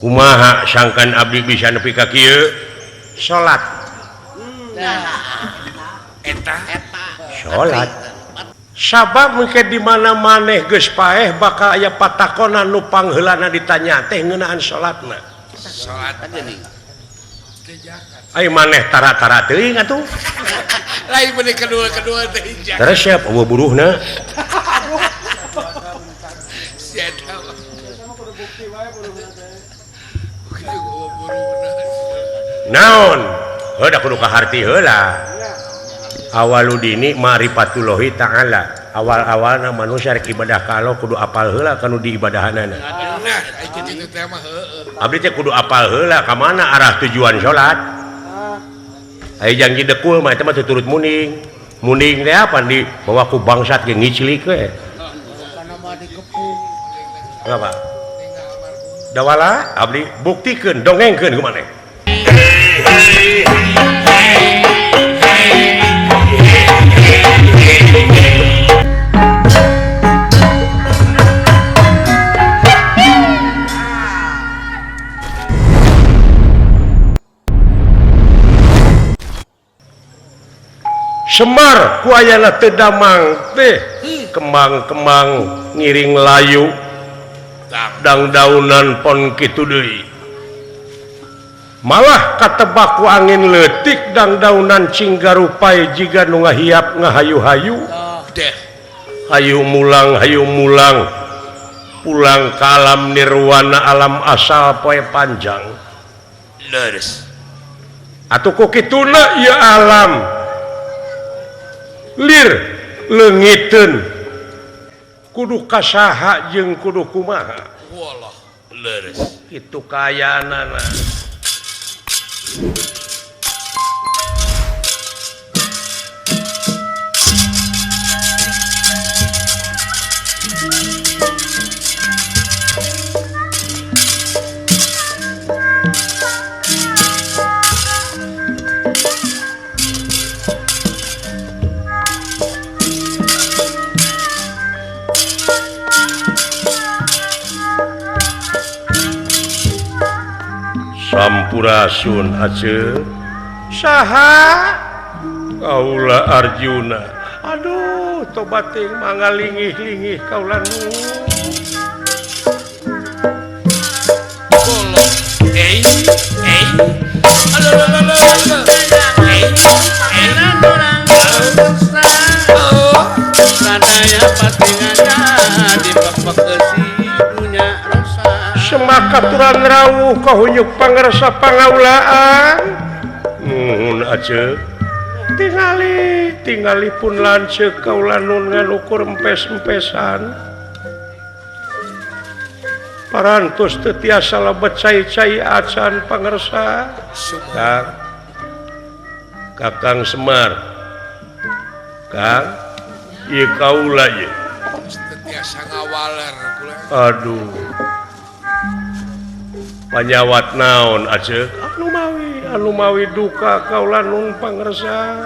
Kumaha sangkan abdi bisa nepi ka kieu? Salat. Eta salat. Sabab mungkin di mana maneh geus paeh bakal aya patakonan nu pangheulana ditanya teh ngeunaan salatna. Salat geuning. Ayo maneh tara-tara teuing atuh. Lain bener kedua-kedua teh hijak. Terus siap eueuh buruhna. Sia eta mah. Naon? Heuh da kudu kaharti heula. Awaludini ma'rifatullahi ta'ala. Awal-awalna manusia rek ibadah ka Allah kudu apal heula kanu diibadahanana. Nah, kitu teh mah heueuh. Abdi teh kudu apal heula ka mana arah tujuan salat. Aya janji dekul mah eta mah tuturut muning. Muning teh apa di bawa ku bangsat ge ngiclik we. Apa? Dawala abdi buktikeun dongengkeun ku maneh. Semar ku ayana teu damang teh kembang-kembang ngiring layu dangdaunan pon kitu deui. Malah katebak ku angin leutik dangdaunan cinggarupai jiga nu ngahiap ngahayu-hayu. Hayu mulang pulang ka alam nirwana alam asal poe panjang. Leres. Atuh ku kituna ieu alam lir leungiteun kudu kasaha jeung kudu kumaha. Walah leres. Kitu kaayaanana. Sampurasun Aceh. Saha? Kaula Arjuna. Aduh, tobat ting mangalingih-lingih kaula nu. Bolong. Eh, eh. Semakaturan rawuh kahunyuk pangersa pangaulaan. Nuhun Aceh. Tingali, tingali pun lanceuk kaula nun ngan ukur empes-empesan. Parantos teu tiasa lebet cai-cai acan pangersa. Kang. Kakang Semar. Kang, ieu kaula ieu. Teu tiasa ngawaler kula. Aduh. Panyawat naon Aceh? Anu mawi, anu mawi duka kaula nun pangersa.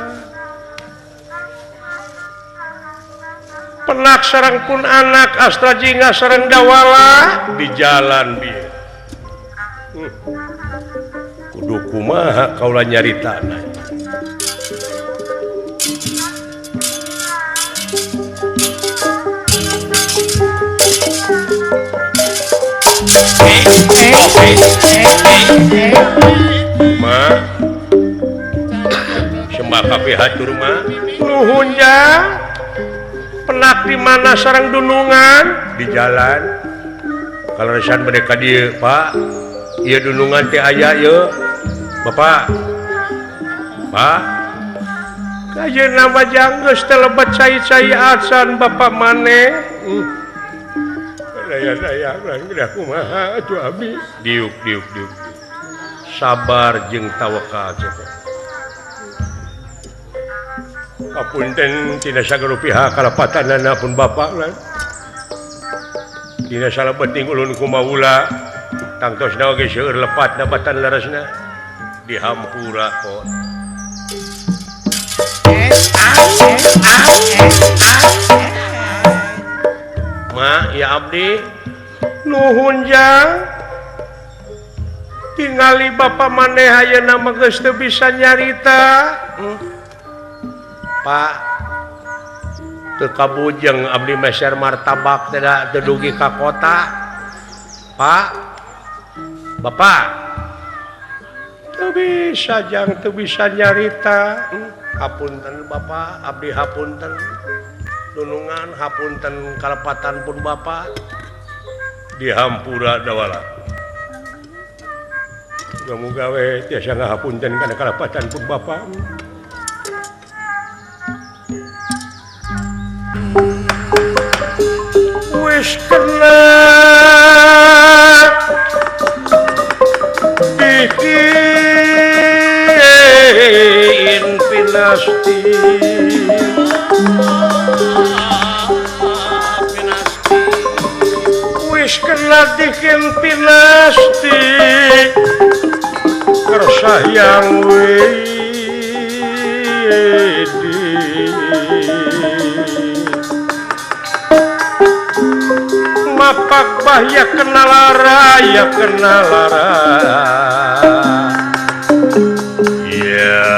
Penak sareng pun anak Astra Jingga sareng Dawala di jalan bieu. Kudu kumaha kaula nyaritana. Ma sembah kabeh hatur ma. Nuhun jang. Penak di mana sareng dunungan? Di jalan. Kaleresan bade ka dieu, Pak. Ieu dunungan teh aya ieu. Bapak. Pak. Kayeuna mah jang geus teu lebet cai-cai acan bapak maneh. Daya-daya geus kumaha atuh abdi. Diuk diuk diuk. Sabar jeung tawakal cenah. Apunten tina sagala pihak kalepatanana pun bapak lan. Dina salebeting ulun kumaula tangtosna oge seueur lepat dapatan leresna dihampura pon. Ma ya abdi nuhun jang. Tingali Bapak maneh ayeuna mah geus teu bisa nyarita. Pak teu kabujeng abdi meser martabak teh teu dugi ka kota. Pak Bapak teu bisa jang teu bisa nyarita. Hapunten Bapak, abdi hapunten dunungan, hapunten kalepatan pun Bapak dihampura dawala. Muga-muga we tiasa ngahapunten kana kalepatan pun Bapak. Wis kena bikin pinasti wis kena dikin pinasti kersayang widi mapak bahya kena lara ya kena lara ya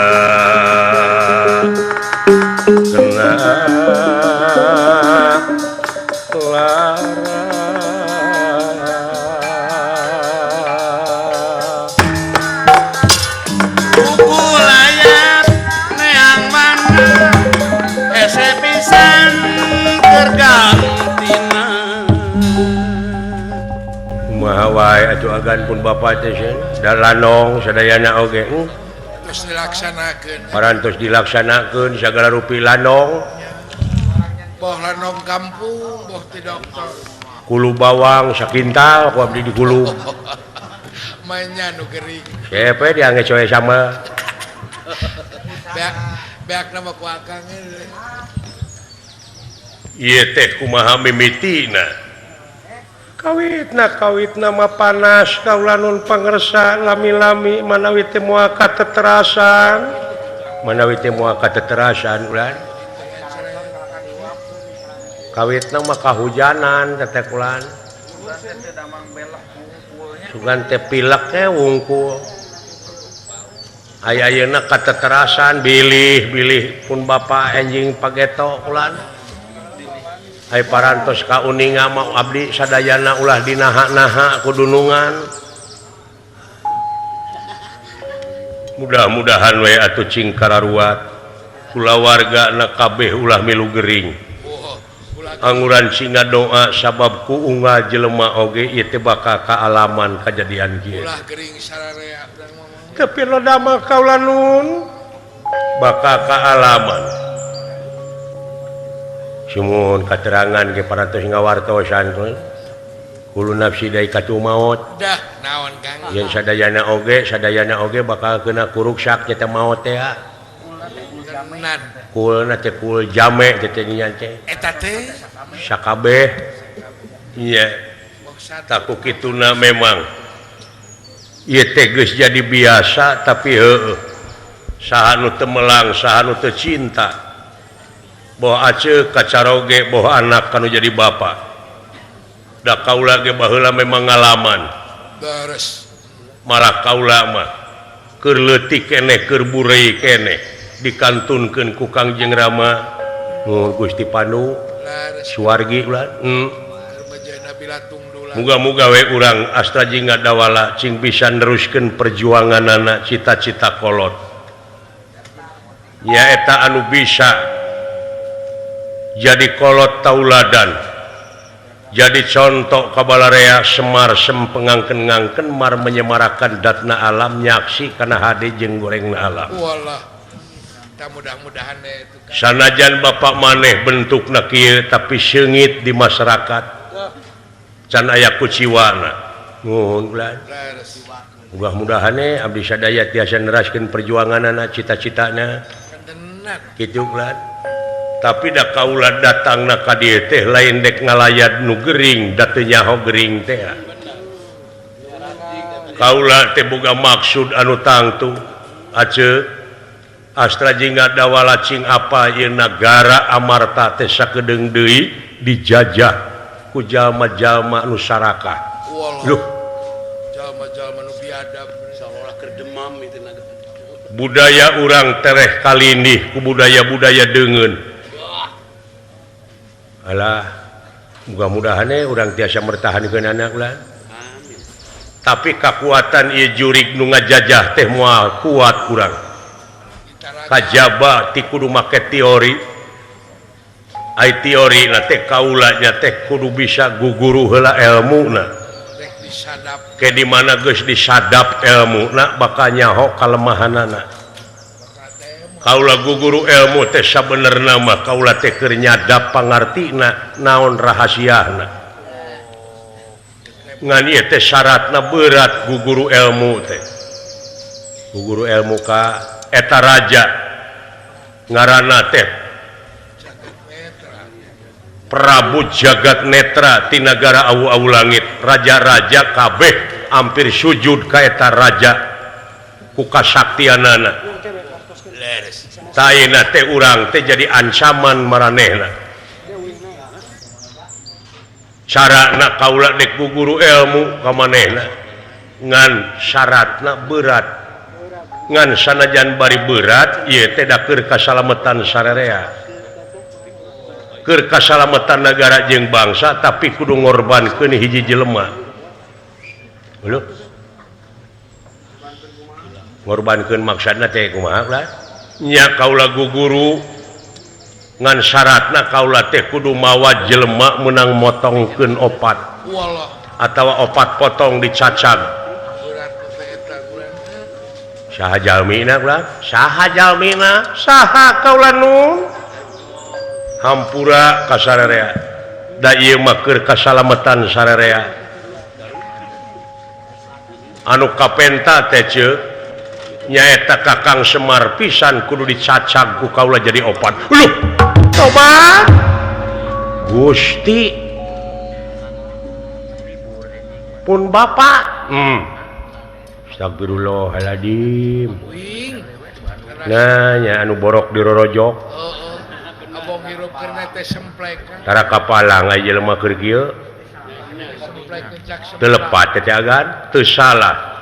kena lara Kukulayat neang mana hese pisan keur gantina. Kumaha wae atuh agan pun bapa teh sieun da lanong sadayana oge terus dilaksanakeun. Parantos dilaksanakeun sagala rupi lanong. Boh lanong kampung, boh ti dokter. Kulu bawang sakintal ku abdi digulung. Mainnya nu gering. Siapa dia coe sama. Beak beak nama ku akang. Ieu teh kumaha mimitina? Kawitna mah panas kaula nun pangersa lami-lami manawi teu moal kateterasan. Manawi teu moal kateterasan ulah. Kawitna mah kahujanan teh kulan. Sugan teh pilek teh wungkul. Aya ayeuna kateterasan bilih-bilih pun bapa enjing pageto kulan. Hai parantos ka uninga mau abdi sadayana ulah dinaha-naha kudunungan. Mudah-mudahan we atuh cing kararuat kulawarga na kabeh ulah milu gering. Anguran singa doa sabab ku unggal jelema oge ieu teh bakal kaalaman kajadian kieu. Ulah gering sararea tapi loda mah kaula nun bakal kaalaman. Sumuhun katerangan ge parantos ngawartosan kulo nafsi daikatul maut. Dah naon Kang? Yen sadayana oge bakal kena kuruksak eta maot teh. Kulna teh kul jame teh nya teh. Eta teh sakabeh. Iya. Taku kituna memang ieu teh geus jadi biasa tapi heueuh. Saha nu teu melang, saha nu teu cinta. Boh aceu kacaroge boh anak kanu jadi bapa. Da kaula ge baheula memang ngalaman. Beres. Marah kaula mah keur leutik keneh keur burei keneh dikantunkeun ku Kangjeng Rama Nuhun Gusti Pandu Suwargi ulah. Muga-muga we urang Astra Jingga Dawala cing bisa neruskeun perjuanganana cita-cita kolot. Nyaeta anu bisa jadi kolot tauladan jadi contoh kabalarea Semar sempengangken-ngangken mar menyemarakan datna alam nyaksi kana hade jeung gorengna alam. Walah. Mudah-mudahan sanajan bapak maneh bentukna kieu tapi seungit di masyarakat can aya kuciwana. Nuhun ulah. Mudah-mudahan abdi sadaya tiasa neraskeun perjuanganana cita-citana. Kitu ulah. Tapi da kaula datangna ka dieu teh lain dek ngalayat nu gering da teu nyaho gering teh. Kaula teh boga maksud anu tangtu. Aceu Astra Jingga Dawala cing apa ieu nagara Amarta teh sakedeung deui dijajah ku jalma-jalma nu sarakah. Loh, Budaya urang tereh kalindih ku budaya-budaya deungeun. Alah, mudah-mudahan urang tiasa mertahankeun anak ulah. Tapi kakuatan ieu jurig nu ngajajah teh moal kuat urang. Kajaba ti kudu make teori. Ai teori na teh kaula nya teh kudu bisa guguru heula elmuna. Ke di mana geus disadap elmuna bakal nyaho kalemahanana. Kaula guguru ilmu teh sabenerna mah kaula teh keur nyadap pangartina naon rahasiana. Ngan ieu teh syaratna berat guguru ilmu teh. Guguru ilmu ka eta raja ngaranna teh Prabu Jagat Netra ti nagara awu-awu langit. Raja-raja kabeh hampir sujud ka eta raja ku kasaktianana. Taina teh urang teh jadi ancaman maranehna. Carana kaula dek guru ilmu ka manehna ngan syaratna berat. Ngan sanajan bari berat ieu teh da keur kasalametan sararea. Keur kasalametan nagara jeung bangsa tapi kudu ngorbankeun hiji jelema. Lho. Ngorbankeun maksudna teh kumaha lah? Nya kaula guguru ngan syaratna kaula teh kudu mawa jelema meunang motongkeun opat atawa opat potong dicacag. Saha jalmina ulah? Saha jalmina? Saha kaula nu hampura ka sararea. Da ieu mah keur kasalametan sararea. Anu kapenta teh ceuk nyaeta Kakang Semar pisan kudu dicacag ku kaula jadi opat. Luh, tobat. Gusti pun bapak. Astagfirullahaladzim. Nah, nya anu borok dirorojok. Abong hirup karena teh semplek. Tara kapalang aya jelema keur kieu. Teu lepat teh agan, teu salah.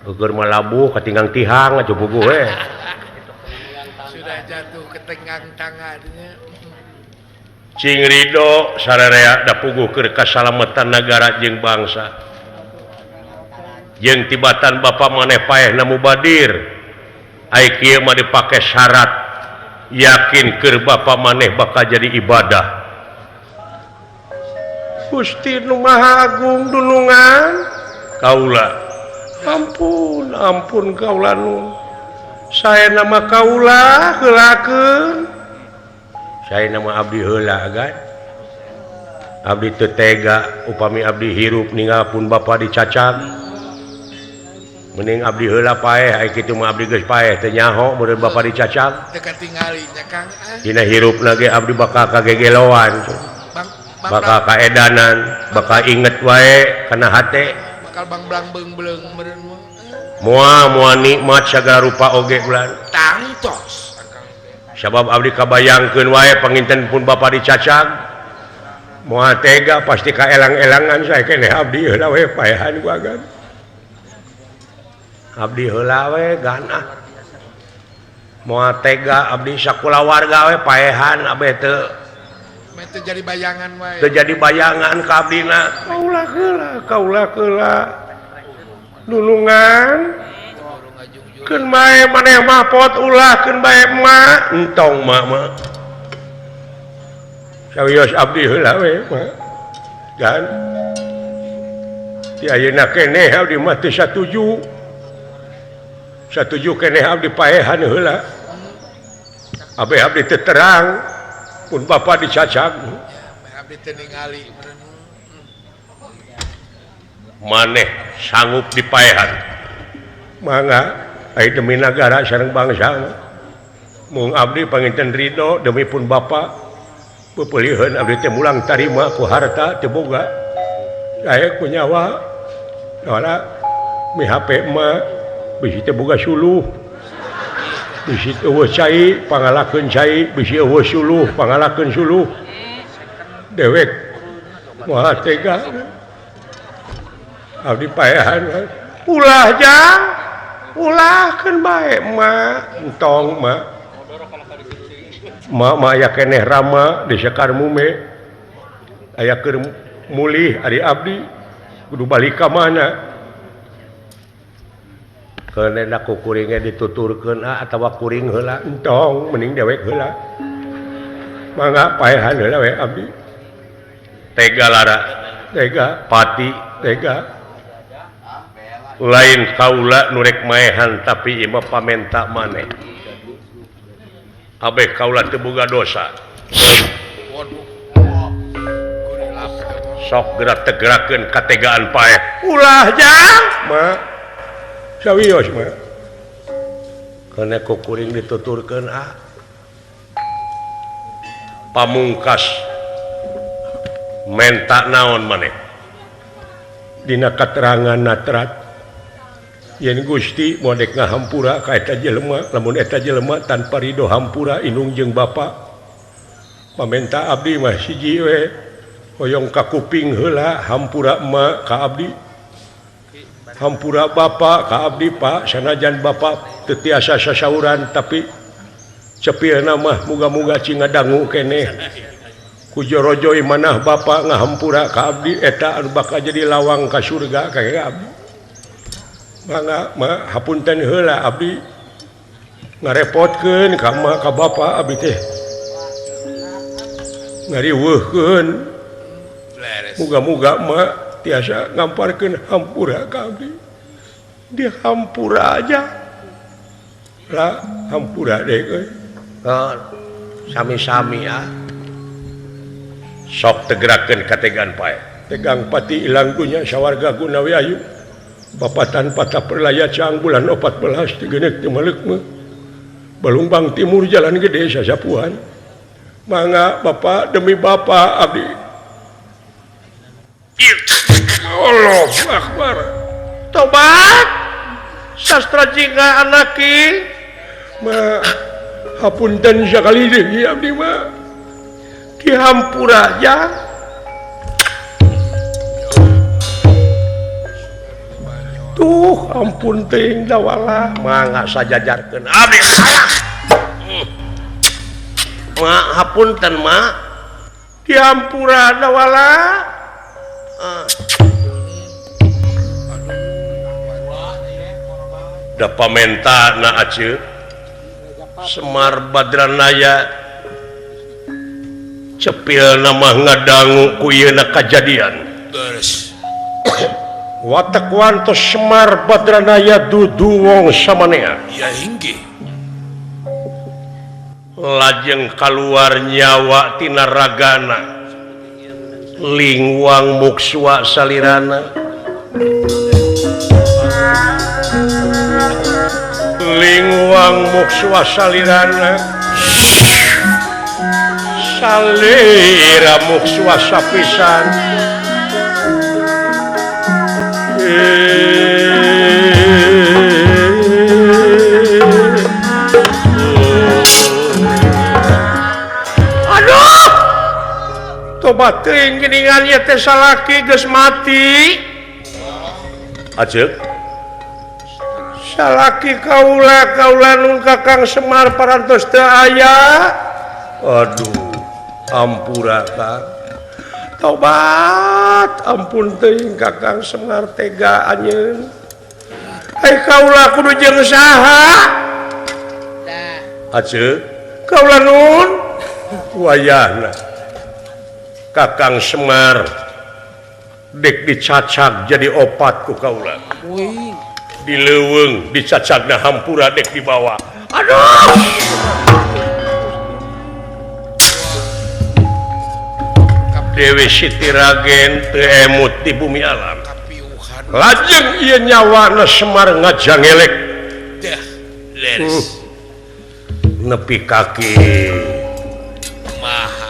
Ukur malabuh katinggang tihang aja bubuh we. Sudah jatuh ke tenggang tangannya. Cing ridho sararea da puguh keur kasalametan nagara jeung bangsa. Jeung tibatan bapa maneh paehna mubadir. Ai kieu mah dipake syarat yakin keur bapa maneh bakal jadi ibadah. Gusti nu Maha Agung dunungan kaula. Ampun, ampun kaula nu. Saya nama kaula heulakeun. Saya nama abdi heula kan. Abdi teu tega upami abdi hirup ninggal pun bapa dicacag. Mending abdi heula paeh ai kitu mah abdi geus paeh teu nyaho meureun bapa dicacag. Teu katingali nya Kang. Dina hirupna ge abdi bakal kagegeloan. Bakal kaedanan, bakal inget wae kana hate. Bakal bang blang beung meureun. Moal moal nikmat sagala rupa oge bulan. Tangtos. Sabab abdi kabayangkeun wae panginten pun bapa dicacag. Moal tega pasti kaelang-elangan saya keneh abdi heula we paehan ku agan. Abdi heula we ganah. Moal tega abdi sakulawarga we paehan abeh teu teu jadi bayangan wae. Teu jadi bayangan ka abdina. Kaula heula, kaula heula. Nulungan. Keun bae maneh mah pot ulah keun bae emak. Entong mak mah. Sawios abdi heula we mah. Dan di ayeuna keneh abdi mah teu satuju. Satuju keneh abdi paehan heula. Abeh abdi teu terang. Pun bapa dicacag. Abdi teu ningali maneh sanggup dipaehan. Mangga ai demi nagara sareng bangsa. Mung abdi panginten ridho demi pun bapa. Pepeuliheun abdi teh mulang tarima ku harta teu boga. Aya ku nyawa. Ora mi HP mah bisi teu boga suluh. Bisi eueuh cai pangalakeun cai, bisi eueuh suluh pangalakeun suluh. Dewek moal tega. Abdi paehan. Ulah jang. Ulahkeun bae mak, entong mak. Mak mah aya keneh rama di Sekar Mume. Aya keur mulih ari abdi kudu balik ka mana? Keunena ku kuring ge dituturkeun atawa kuring heula entong mending dewek heula. Mangga paehan heula we abdi. Tega lara, tega pati, tega. Lain kaula nu rek maehan tapi ieu mah pamenta maneh. Kabeh kaula teu boga dosa. Sok gerak tegerakeun kategaan paeh. Ulah jang, mak. Sawios mah. Kana ku kuring dituturkeun ah. Pamungkas menta naon maneh? Dina katerangan natrat yen Gusti modek ngahampura ka eta jelema lamun eta jelema tanpa ridho hampura indung jeung bapa pamenta abdi mah siji we hoyong ka kuping heula hampura emak ka abdi hampura bapa ka abdi Pak sanajan bapa teu tiasa sasauran tapi cepilna mah muga-muga cing ngadangu keneh ku jorojoy manah bapa ngahampura ka abdi eta anu bakal jadi lawang ka surga ka abdi. Mangga ma hapunten heula abdi ngarepotkeun ka ma ka bapa abdi teh ngariweuhkeun muga-muga ma tiasa ngamparkeun hampura ka abdi dihampura aja lah hampura deh euy sami-sami ah sok tegerakeun kategaan pae tegang pati ilang dunya sawarga gunawi ayu bapatan patah perlaya cang bulan 14 tigenek temalekme Balungbang Timur Jalan Gede Sasapuhan mangga bapak demi bapak abdi Allahu Akbar tobat sastra jingga anaki ma hapunten sakali deui abdi mah dihampura aja. Tuh ampun teuing dawala mangga sajajarkeun abdi ma hapunten ma dihampura dawala da pamenta na aceuk Semar Badranaya cepilna mah ngadangu ku ieuna kajadian beres. Watak wantos Semar Badranaya dudu wong samanea. Ya inggih. Lajeng kaluar nyawa tina ragana. Lingwang mukswa salirana. Lingwang mukswa salirana. Salira mukswa sapisan. Aduh, tobat teuing geuningan ieu teh salaki geus mati. Aceuk. Salaki kaula kaula nu Kakang Semar parantos teu aya. Aduh, ampura Kang. Tobat ampun teuing Kakang Semar tega anjeun. Ai kaula kudu jeung saha? Aceuk. Kaula nun wayahna Kakang Semar dek dicacag jadi opat ku kaula. Di leuweung dicacagna hampura dek dibawa. Aduh. Dewi Siti Ragen teu emut di bumi alam. Lajeng ieu nyawana Semar ngajangelek. Deh, leres. Nepi kaki. Kumaha.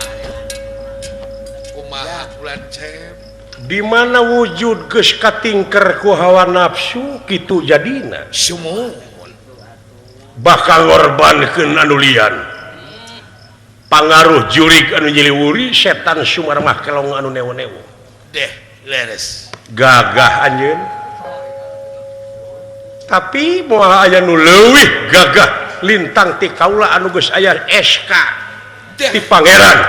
Kumaha bulan cep. Di mana wujud geus katingker ku hawa nafsu kitu jadina. Sumuhun. Bakal ngorbankeun anu lian. Pangaruh jurig anu nyiliwuri setan Sumar mah kelong anu newo-newo. Deh, leres. Gagah anjeun. Tapi moal aya nu leuwih gagah lintang ti kaula anu geus aya SK ti pangeran.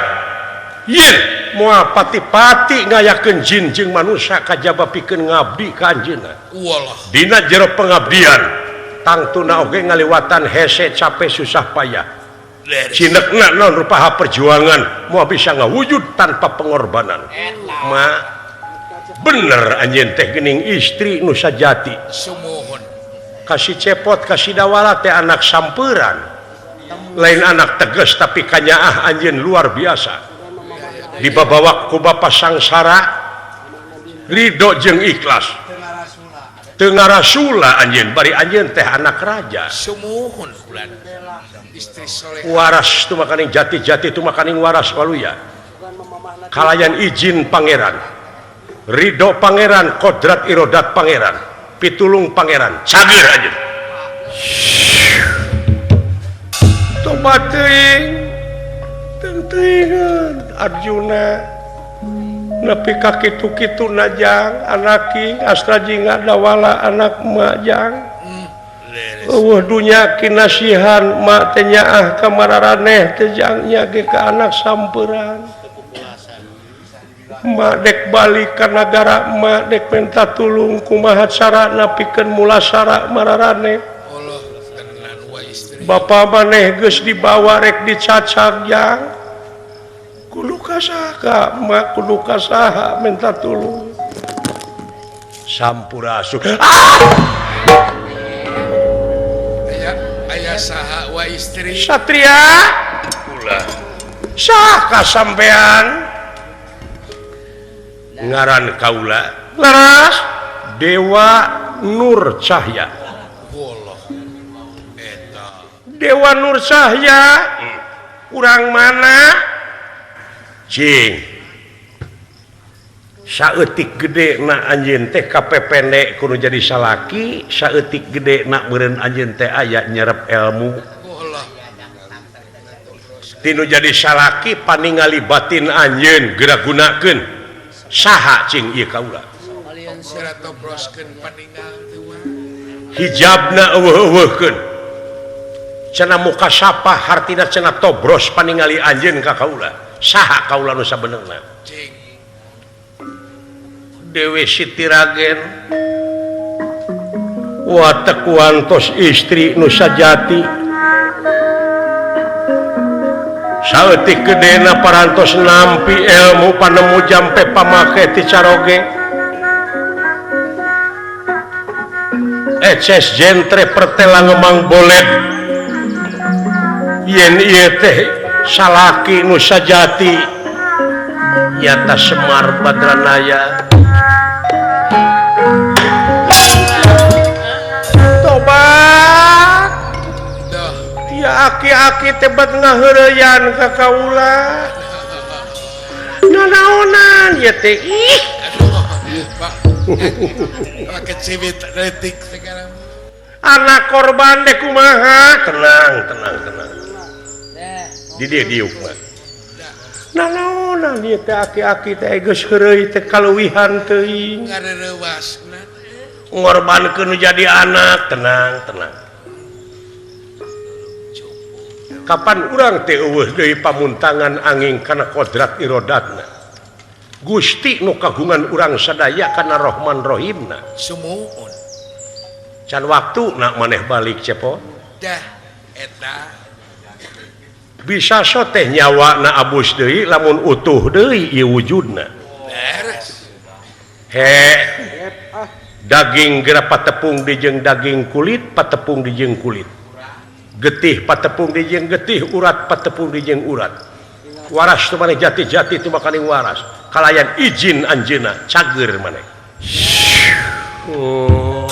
Yen moal pati-pati ngayakeun jin jeung manusia kajaba pikeun ngabdi ka anjeunna. Dina jero pengabdian tangtuna oge ngaliwatan hese capek susah payah. Cinekna naon rupaha perjuangan moal bisa ngawujud tanpa pengorbanan. Ma bener anjeun teh geuning istri nu sajati. Sumuhun. Kasih cepot kasih dawala teh anak samperan. Lain anak tegas tapi kanyaah anjeun luar biasa. Dibabawa ku bapa sangsara ridho jeung ikhlas. Teu ngarasula anjeun bari anjeun teh anak raja. Sumuhun ulan. Istri soleh. Waras tu makaning jati-jati tu makaning waras waluya. Kalayan izin pangeran. Ridho pangeran, kodrat irodat pangeran, pitulung pangeran, cager anjeun. Tobat teuing. Teuingan Arjuna nepi ka kitu-kitu najang anaki astra jingga dawala anak majang. Eueuh dunya kinasihan mak teh nyaah ka mararaneh teh jang nya ge ka anak samperan. Mak dek balik ka nagara mak dek minta tulung kumaha carana pikeun mulasara mararaneh. Bapa maneh geus dibawa rek dicacag jang. Kudu ka saha mak kudu ka saha minta tulung. Sampurasun. Ah! Aya saha wa istri. Satria. Ulah. Saha sampean? Ngaran kaula laras Dewa Nur Cahya. Dewa Nur Cahya urang mana? Cing. Saeutik gede na anjeun teh kapepende kudu jadi salaki, saeutik gede na meureun anjeun teh aya nyerep ilmu. Tinu jadi salaki paningali batin anjeun geura gunakeun. Saha cing ieu kaula? Hijabna eueuh-eueuhkeun. Cenah muka sapa hartina cenah tobros paningali anjeun ka kaula. Saha kaula nu sabenerna? Dewi Siti Ragen watek wantos istri nu sajati. Saeutik gedena parantos nampi ilmu panemu jampe pamake ti caroge. Eces jentre pertela ngemang bolet. Yen ieu teh salaki nu sajati nyata Semar Badranaya. Tobat. Ya aki-aki tebat ngaheureyan ka kaula. Nanaonan ya teh ih. Pakai cibit letik sekarang. Anak korban deh kumaha? Tenang, tenang, tenang. Di dieu diuk mah. Nanaonan ieu teh aki-aki teh geus heureuy teh kaluwihan teuing. Ngareurewas. Ngorbankeun nu jadi anak, tenang, tenang. Kapan urang teh eueuh deui pamuntangan angin kana kodrat irodatna. Gusti nu kagungan urang sadaya kana Rahman Rahimna. Sumuhun. Can waktuna maneh balik cepot. Dah eta bisa so teh nyawa na abus deui lamun utuh deui ieu wujudna. Beres. He. Daging geura patepung di jeung daging kulit, patepung di jeung kulit. Getih patepung di jeung getih, urat patepung di jeung urat. Waras tu maneh jati-jati tu makaning waras. Kalayan izin anjeunna cager maneh. Oh.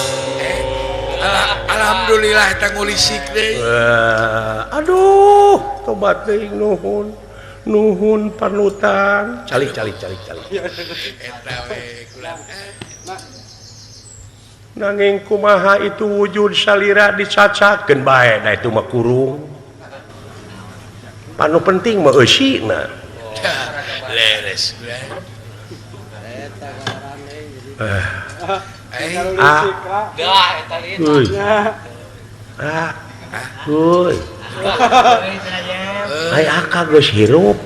Alhamdulillah eta ngulisik deui. Aduh, tobat teuing nuhun. Nuhun panutan. Calik calik calik calik. Eta we kula. Nanging kumaha itu wujud salira dicacakeun bae da itu mah kurung. Panu penting mah eusina. Leres. Ah. Euy. Ah. Euy. Ai akak geus hirup.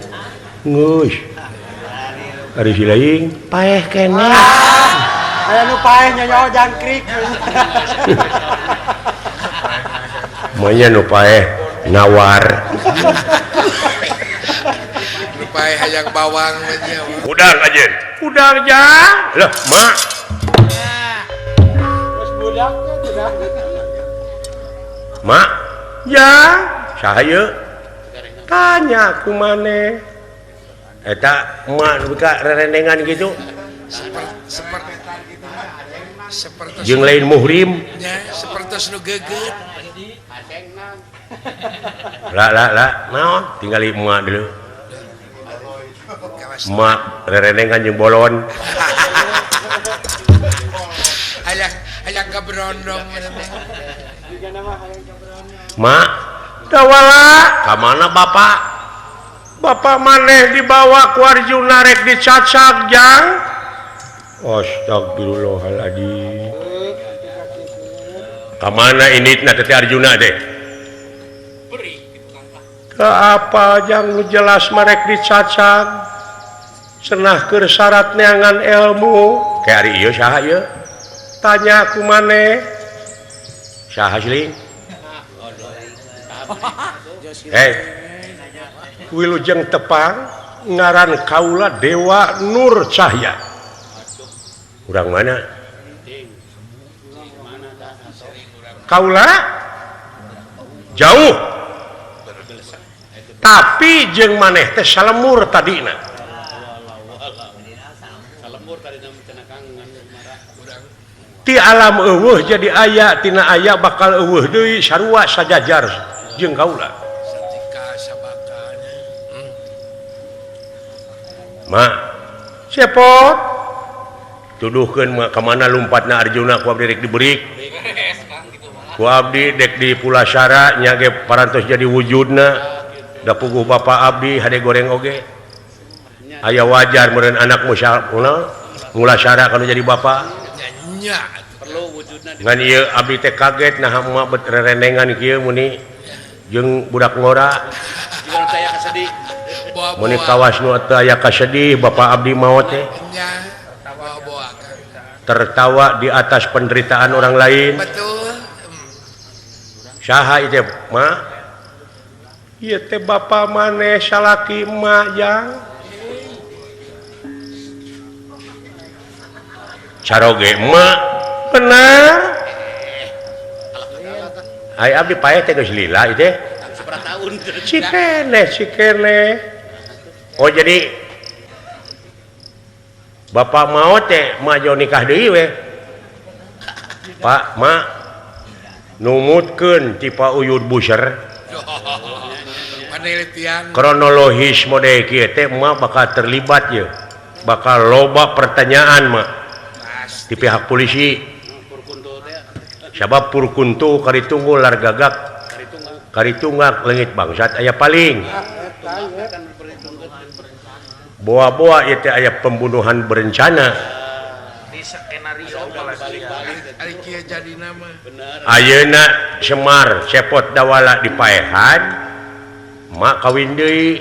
Geus. Ari si laing paeh keneh. Aya nu paeh nyonya jangkrik. Manya nu paeh nawar. Nu paeh hayang bawang mah. Udang ajen. Udang jang. Lah, mak. Geus budak teh budak. Mak, ya, saha ieu? Tanya ku maneh. Eta emak nu ka rerendengan kitu. Seperti jeung lain muhrim. Nya, sapertos nu geugeut. Lah lah lah, naon tinggali emak dulu. Emak rerendengan jeung bolon. Hayang hayang kaberondong. Mak, dawala ka mana bapak? Bapak maneh dibawa ku Arjuna rek dicacag jang. Astagfirullahaladzim. Ka mana inditna teh Arjuna teh? Ke apa jang nu jelas marek dicacag? Cenah keur syarat neangan ilmu. Kayak ari ieu saha ieu? Tanya ku maneh. Saha siling? Hei. Wilujeng tepang ngaran kaula Dewa Nur Cahya. Urang mana? Kaula jauh. Tapi jeung maneh teh salemur tadina. Ti alam eueuh jadi aya, tina aya bakal eueuh deui sarua sajajar jeung kaula. Mak, cepot tuduhkeun mah ka mana lumpatna Arjuna ku abdi rek dibeurik. Ku abdi dek di Pulasara nya ge parantos jadi wujudna. Da puguh bapa abdi hade goreng oge. Aya wajar meureun anak Mulasara kana jadi bapa. Nya perlu wujudna. Ngan ieu abdi teh kaget naha emak bet rerendengan kieu muni jeung budak ngora. Muni kawas nu teu aya kasedih bapa abdi maot teh. Tertawa di atas penderitaan orang lain. Betul. Saha ieu mak? Ieu teh bapa maneh salaki emak jang. Caroge emak bener. Ai abdi paeh teh geus lila ieu teh. Cikene, cikene. Oh jadi bapak mau teh maju nikah deui we. Pak, mak numutkeun ti Pak Uyud Buser. Penelitian kronologis mode kieu teh emak bakal terlibat ye. Bakal loba pertanyaan mak di pihak polisi. Sabab purkuntu karitunggu largagak karitungak leungit bangsat aya paling. Boa-boa itu aya pembunuhan berencana. Di skenario ayeuna Semar cepot dawala di paehan mak kawin deui.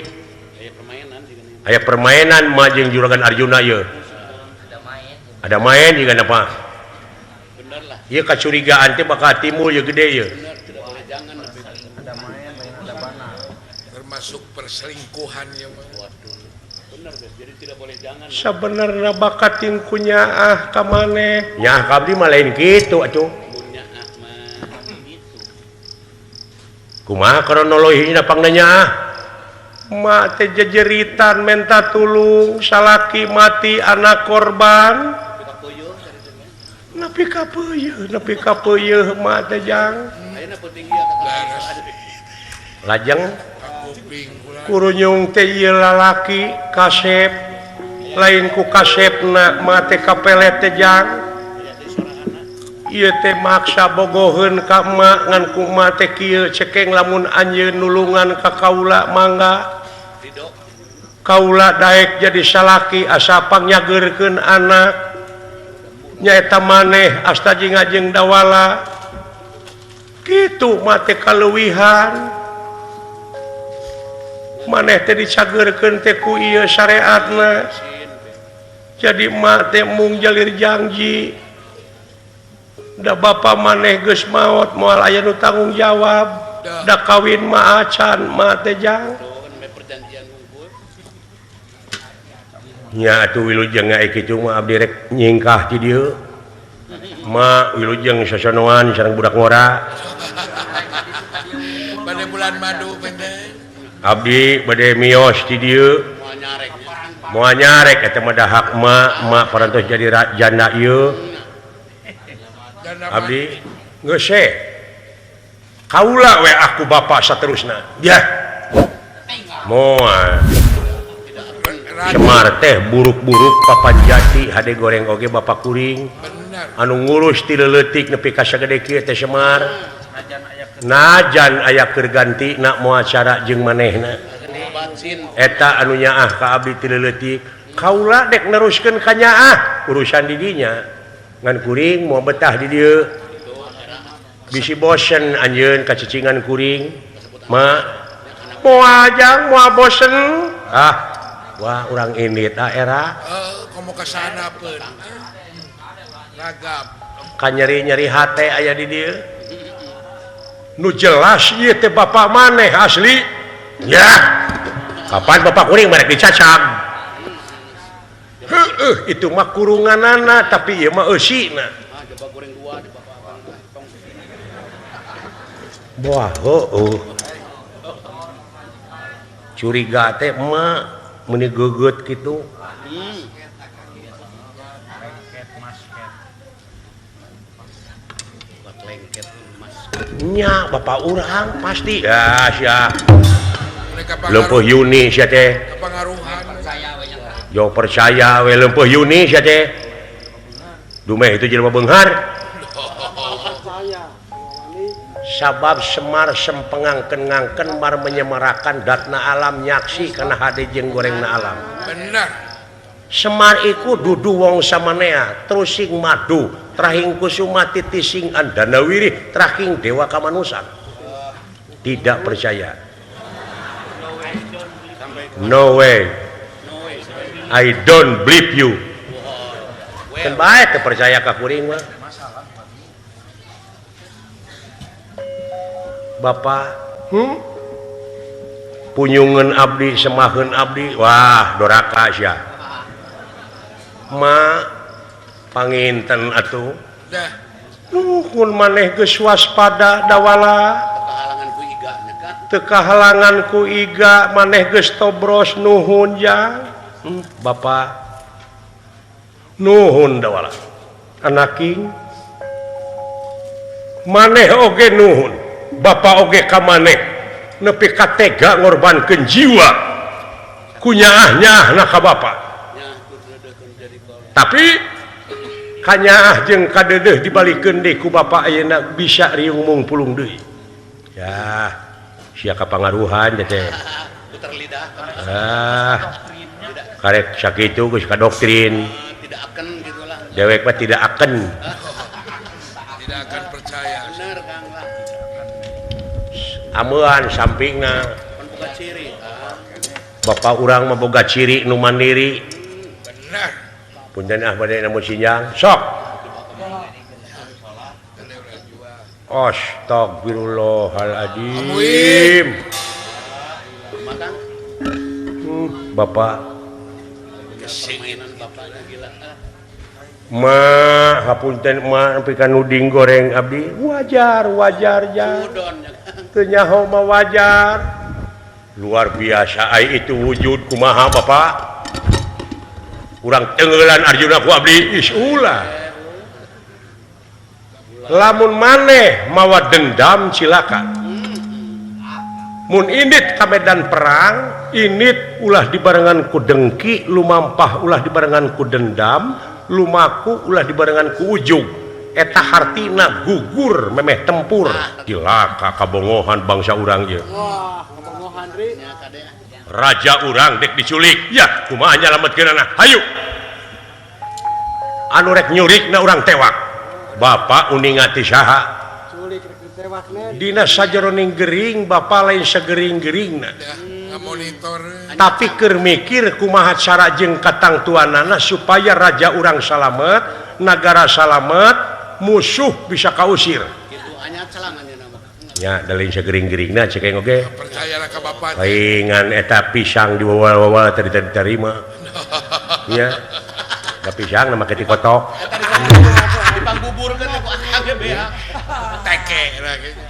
Aya permainan mak jeung juragan Arjuna ieu. Ada main juga apa? Ieu kacurigaan teh bakal timbul ieu gede ieu. Termasuk perselingkuhan ya mah. Sebenarnya bakat tingkunya ah ka maneh. Nyaah ka abdi mah lain kitu atuh. Kumaha kronologina pangna nyaah? Mak teh jejeritan menta tulung, salaki mati anak korban. Nepi ka peuyeh, nepi ka peuyeh mak teh jang. Lajeng kurunyung teh ieu lalaki kasep lain ku kasepna mate kapelet teh jang. Ieu teh maksa bogoheun ka emak ngan ku emak teh kieu cekeng lamun anjeun nulungan ka kaula mangga. Kaula daek jadi salaki asa pangyageurkeun anak. Nyaeta maneh asta jeung ngajeng dawala. Kitu mate kaleuwihan. Maneh teh dicageurkeun teh ku ieu syariatna. Jadi mak teh mung jalir janji. Da bapa maneh geus maot moal aya nu tanggung jawab. Da kawin mah acan mah teh jang. Nya atuh wilujeng aya kitu mah abdi rek nyingkah ti dieu. Ma wilujeng sasonoan sareng budak ngora. Bade bulan madu bende. Abdi bade mios ti dieu. Moal nyarek eta mah dahak ma, ma parantos jadi janda ieu. Abdi geus we. Kaula we aku bapak saterusna. Yah. Moal. Semar teh buruk-buruk papan jati hade goreng oge bapak kuring. Anu ngurus ti leutik nepi ka sagede kieu teh Semar. Najan aya keur ganti na moal cara jeung manehna. Eta anu nyaah ka abdi ti leutik. Kaula dek neruskeun ka nyaah urusan di dinya. Ngan kuring moal betah di dieu. Bisi bosen anjeun kacicingan kuring. Ma moal jang moal bosen. Ah, wah urang indit ah era. Komo ka sana peun. Ragap. Ka nyeri-nyeri hate aya di dieu. Nu jelas ieu teh bapak maneh asli. Ya. Kapan bapak kuring merek dicacag. Heueuh, itu mah kurunganana tapi ieu mah eusina. Wah, heueuh. Curiga teh emak meuni geugeut kitu. Nya bapak urang pasti. Ya sia. Leumpeuh Yuni sia teh. Jo percaya we leumpeuh Yuni sia teh. Dumeh itu jelema beunghar. Sabab Semar sempengangken-ngangken mar menyemarakan datna alam nyaksi kana hade jeung gorengna alam. Bener. Semar iku dudu wong samanea, terusing madu, trahing kusuma titising andana wirih, trahing dewa kamanusan. Tidak percaya. No way. I don't believe you. Kan bae teu percaya ka kuring mah. Bapak, punyungan abdi, semaheun abdi, wah doraka sia. Ma panginten atuh. Nuhun maneh geus waspada dawala. Teu kahalangan ku iga maneh geus tobros nuhun jang. Bapak nuhun dawala. Anaking maneh oge nuhun. Bapak oge ka maneh nepi ka tega ngorbankeun jiwa ku nyaah-nyaahna ka bapak. Tapi kanyaah jeung kadeudeuh dibalikeun deui ku bapak ayeuna bisa riung mung pulung deui. Yah, sia kapangaruhan teh. Ah, karek sakitu geus ka doktrin. Tidak akan gitulah. Dewek mah tidak akan. Tidak akan percaya. Bener Kang lah. Amean sampingna. Bapak urang mah boga ciri nu mandiri. Bener. Punten ah bade namun sinjang. Sok. Astagfirullahaladzim. Bapak ma hapunten ma nepi ka nuding goreng abdi wajar wajar ja. Teu nyaho mah wajar. Luar biasa ai itu wujud kumaha Bapak. Urang tenggelan Arjuna ku abdi is ulah. Lamun maneh mawa dendam cilaka. Mun indit ka medan perang, indit ulah dibarengan ku dengki, lumampah ulah dibarengan ku dendam, lumaku ulah dibarengan ku ujug. Eta hartina gugur memeh tempur. Cilaka kabongohan bangsa urang ieu. Wah, kabongohan ri. Raja urang dek diculik. Ya, kumaha nyalametkeunana? Hayu. Anu rek nyurikna urang tewak. Bapak uninga ti saha? Dina sajeroning gering bapak lain segering-geringna. Tapi keur mikir kumaha cara jeung katangtuanana supaya raja urang salamet, nagara salamet, musuh bisa kausir. Ya, da lain segering-geringna cek aing oge. Percayalah ka bapak. Paingan eta pisang diwawal-wawal tadi diterima. Nya. Da pisang na make dikotok. Dipangbuburkeun ku akang ge beak. Teke lah gitu.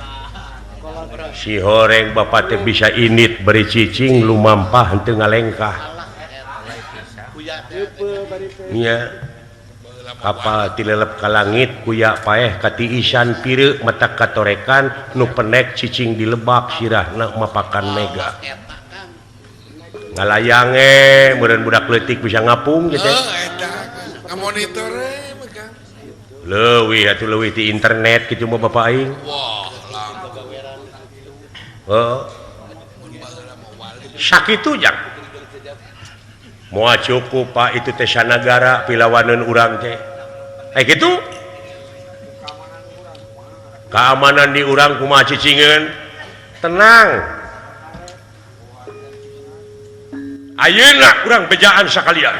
Si horeng bapak teh bisa init beri cicing lumampah henteu ngalengkah. Nya. Kapal tilelep ka langit kuya paeh katiisan pireuk mata katorekan nu penek cicing di lebak sirahna mapakan mega. Ngalayange meureun budak leutik bisa ngapung gitu. Ngamonitor we. Leuwih atuh leuwih ti internet kitu mah bapak aing. Wah, heuh. Sakitu jang. Moal cukup Pak itu teh sanagara pilawaneun urang teh. Kitu? Keamanan di urang kumaha cicingeun? Tenang. Ayeuna urang bejaan sakalian.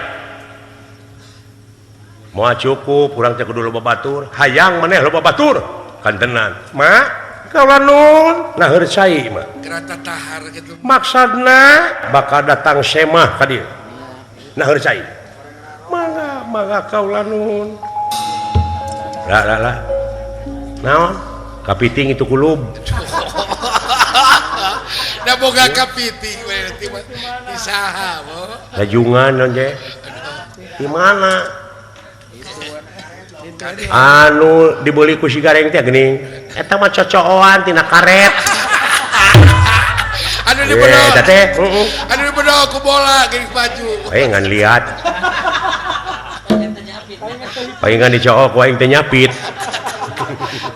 Moal cukup urang teh kudu loba batur, hayang maneh loba batur. Kantenan. Ma, kaula nun nah heur cai mah. Gerata tahar kitu. Maksudna bakal datang semah ka dieu. Nah heur cai. Mangga, mangga kaula nun. Lah lah lah. Naon? Kapiting itu kulub. Da boga kapiting we di saha bo. Lajungan naon je? Di mana? Anu dibeli ku si gareng teh geuning. Eta mah cocooan tina karet. Anu dibedol. Eta teh, heeh. Anu dibedol ku bola geuning baju. Ngan lihat. Palingan dicook ku aing teh nyapit.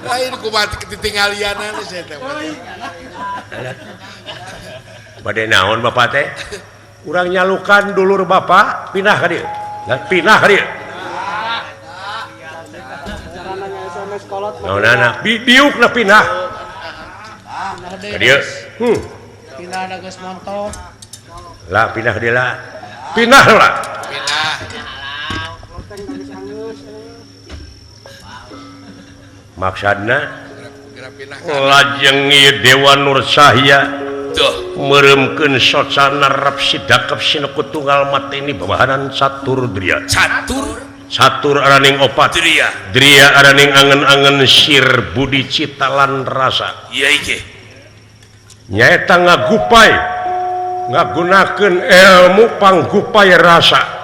Lain kumaha ketinggalianan saya teh. Bade naon bapak teh? Urang nyalukan dulur bapak pindah ka dieu. Lah pindah ka dieu. Naonana diukna pindah. Ka dieu. Pindah da geus montok. Lah pindah ka dieu lah. Pindah lah. Pindah. Maksudna lajeng ieu Dewa Nur Cahya meremkeun socana rep sidakep sineku tunggal mateni babahanan catur dria. Catur? Catur araning opat. Dria. Dria araning angen-angen sir budi cita lan rasa. Iya iki. Nyaeta ngagupai ngagunakeun ilmu panggupai rasa.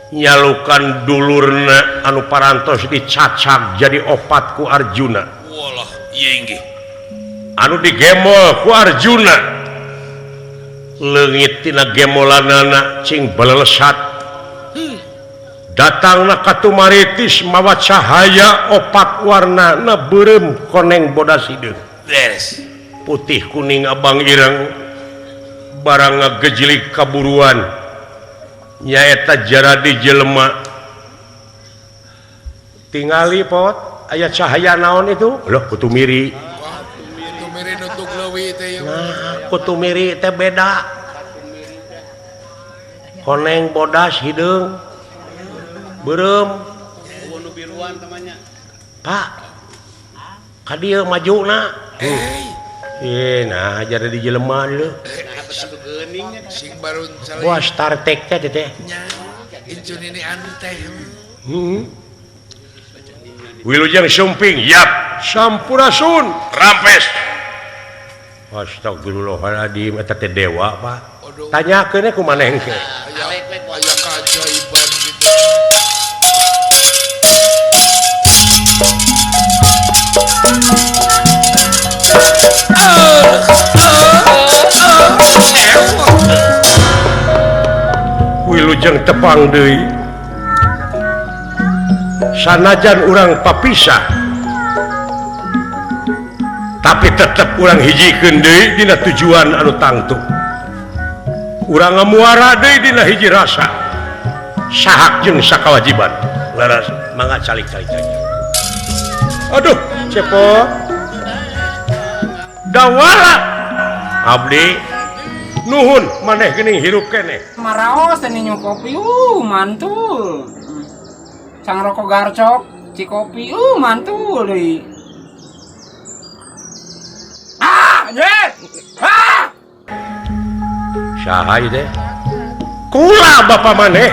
Nyalukan dulurna anu parantos dicacag jadi opat ku Arjuna. Walah, ieu inggih. Anu digemol ku Arjuna. Leungit tina gemolanana cing balelesat. Datangna ka Tumaritis mawa cahaya opat warnana beureum koneng bodas hideung. Beres. Putih kuning abang ireng barang ngagejlig kaburuan. Nyaeta jaradi jelema tingali pot aya cahaya naon itu loh kutu miri. Kutu miri nutuk leuwi teh. Nah kutu miri teh beda koneng bodas hideung beureum nu biruan temannya Pak ka dieu majuna nah jadi jelema deui. Sing barun calai. Wah Star Trek teh teh. Nya, incun ini anu teh. Wilujeng Sumping, yap. Sampurasun, rampes. Astagfirullahaladzim, eta teh dewa, Pak. Tanyakeun ku maneh engke. Aya keajaiban gitu. Wilujeng tepang deui. Sanajan urang papisah tapi tetep urang hijikeun deui dina tujuan anu tangtu. Urang ngamuara deui dina hiji rasa. Sahak jeung sakawajiban. Laras mangga calik-calik aja. Aduh, cepot. Dawala abdi nuhun maneh geuning hirup keneh. Maraos teh ninyu kopi, mantul. Sang rokok garcok, cikopi, mantul deui. Ah, anjir. Ah! Saha ieu teh? Kula bapa maneh.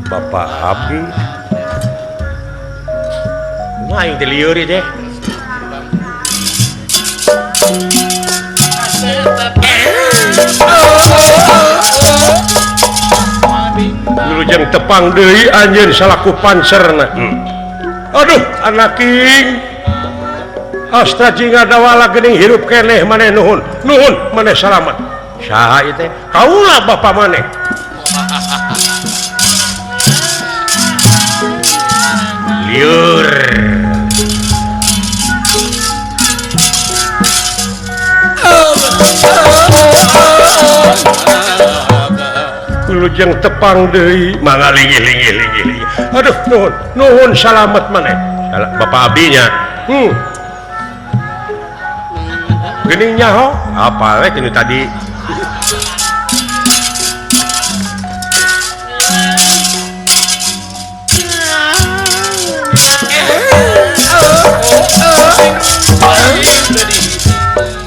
Bapak abdi. Aing teh lieur ieu teh. Wilujeng tepang deui anjeun salaku pancerna. Aduh, anak king. Astra jingga dawala geuning hirup keneh maneh nuhun. Nuhun maneh salamet. Saha ieu teh? Kaula bapa maneh. Lieur. Wilujeng tepang deui mangga linggih linggih linggih linggih. Aduh nuhun nuhun salamet maneh. Bapak abdinya. Geuning nyaho apa we tinu tadi.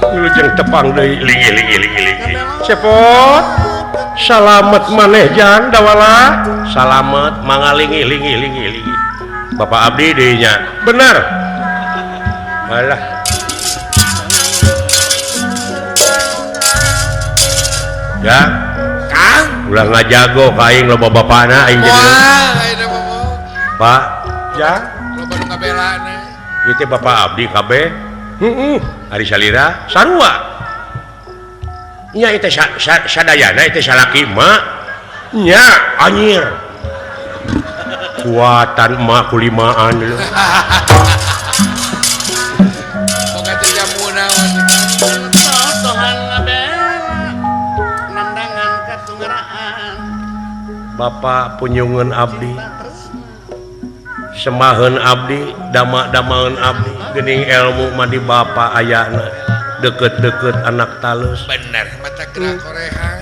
Wilujeng tepang deui linggih linggih linggih linggih. Cepot. Salamet maneh jang dawala. Salamet mangga linggih linggih linggih linggih. Bapak abdi deui nya. Bener. Alah. Ya, Kang, ulah ngajago ka aing loba bapana aing jadi. Wah, ayeuna mah. Pak, ya, loba nu ngabelana. Ieu teh bapak abdi kabeh. Heeh, ari salira sarua. Nya ieu teh sadayana ieu teh salaki emak. Nya anjir. Kuatan emak kulimaan lho. Boga jamu naon. Totohan ngabela nandangan katungeraan. Bapak punyungeun abdi. Semaheun abdi, dama-damaeun abdi, geuning ilmu mah di bapa ayana. Deket-deket anak talus. Bener, mata gerak korehan.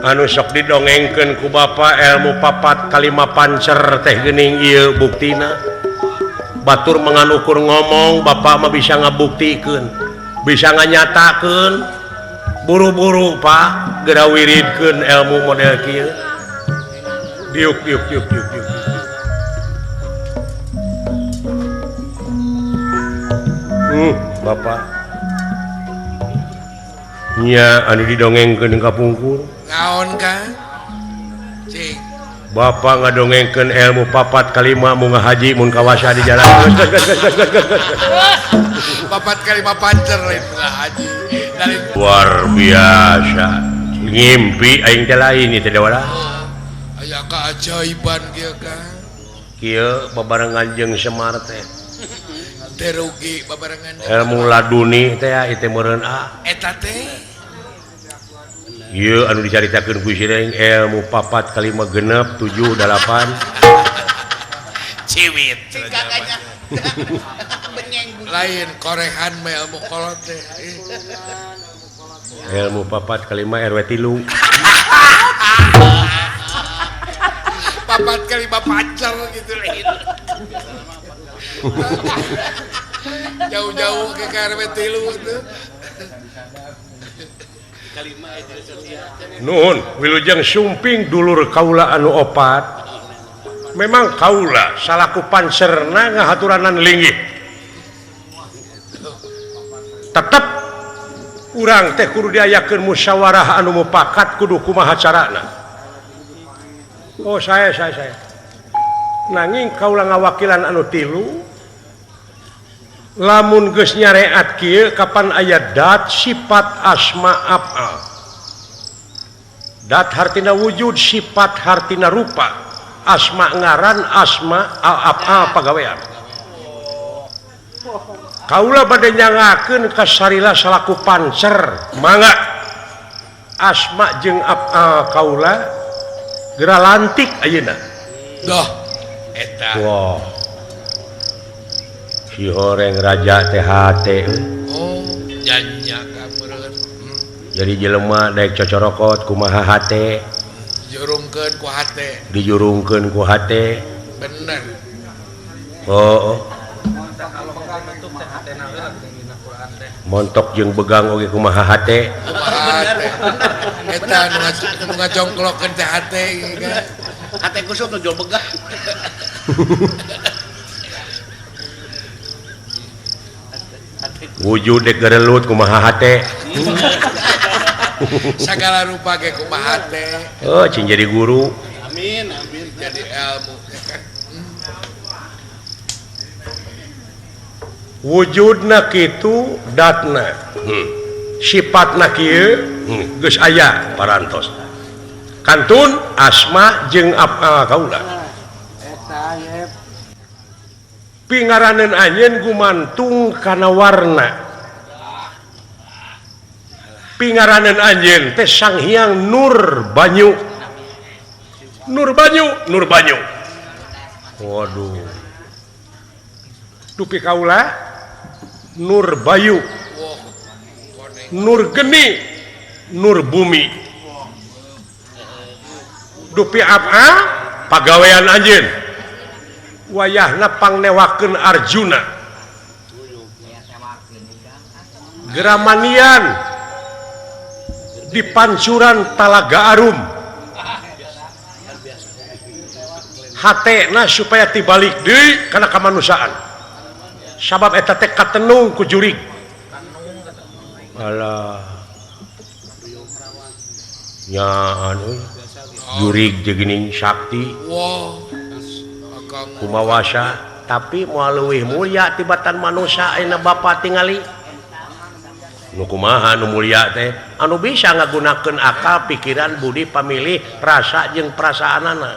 Anu sok didongengkeun ku bapa ilmu papat kalima pancer teh geuning ieu buktina. Batur menganukur ngomong, bapak mah bisa ngabuktikeun, bisa nganyatakeun. Buru-buru Pak, geura wiridkeun ilmu model kieu. Diuk diuk diuk diuk diuk. Bapak nya anu didongengkeun ka pungkur. Naon Kang? Cing. Bapak ngadongengkeun ilmu papat kalima munga haji mun kawasa di jalan. Papat kalima pancer lain munga haji. Luar biasa. Ngimpi aing teh lain ieu teh dawala. Aya keajaiban kieu Kang. Kieu babarengan jeung Semar teh. Terugi babarengan ilmu laduni teh ieu teh meureun a. Eta teh ieu anu dicaritakeun ku sireng ilmu papat kalima genep 7 8 ciwit lain korehan mah ilmu kolot teh. Ilmu papat kalima RW 3. Papat kalima pancer gitu lain. Jauh-jauh ke RW 3 itu. Nuhun wilujeng sumping dulur kaula anu opat. Memang kaula salaku pancerna ngahaturanan linggih. Tetep urang teh kudu diayakeun musyawarah anu mupakat kudu kumaha carana. Oh saya. Nanging kaula ngawakilan anu tilu. Lamun geus nyareat kieu kapan aya dat sifat asma af'al. Dat hartina wujud, sifat hartina rupa, asma ngaran, asma af'al pagawean. Kaula bade nyangakeun ka Sarila salaku pancer, mangga. Asma jeung kaula geura lantik ayeuna. Doh eta. Wah. Si horeng raja teh hate. Oh, nyanyi ka meureun. Jadi jelema daek cocorokot kumaha hate. Dijurungkeun ku hate. Dijurungkeun ku hate. Bener. Oh. Montok jeung begang oge kumaha hate. Kumaha hate. Eta nu ngajongklokkeun teh hate kan. Hate kusut nu jual begang. Wujud dek gerelut kumaha hate. Sagala rupa ge kumaha hate. Oh, cing jadi guru. Amin, amin. Jadi ilmu. Wujudna kitu datna. Sifatna kieu geus aya parantos. Kantun asma jeung kaula. Eta yep. Pingaraneun anjeun gumantung kana warna. Pingaraneun anjeun teh Sang Hyang Nur Banyu. Nur Banyu, Nur Banyu. Waduh. Dupi kaula Nur Bayu, Nur Geni, Nur Bumi. Dupi apa? Pagawean anjeun. Wayahna pangnewakeun Arjuna. Geramanian di pancuran Talaga Arum. Hatena supaya tibalik deui kana kamanusiaan. Sabab eta teh katenung ku jurig. Alah. Nya anu jurig jeung geuning sakti. Wah. Kumawasa tapi moal leuwih mulia tibatan manusia ayeuna bapa tingali. Nu kumaha nu mulia teh anu bisa ngagunakeun akal, pikiran, budi, pamilih, rasa jeung perasaanana.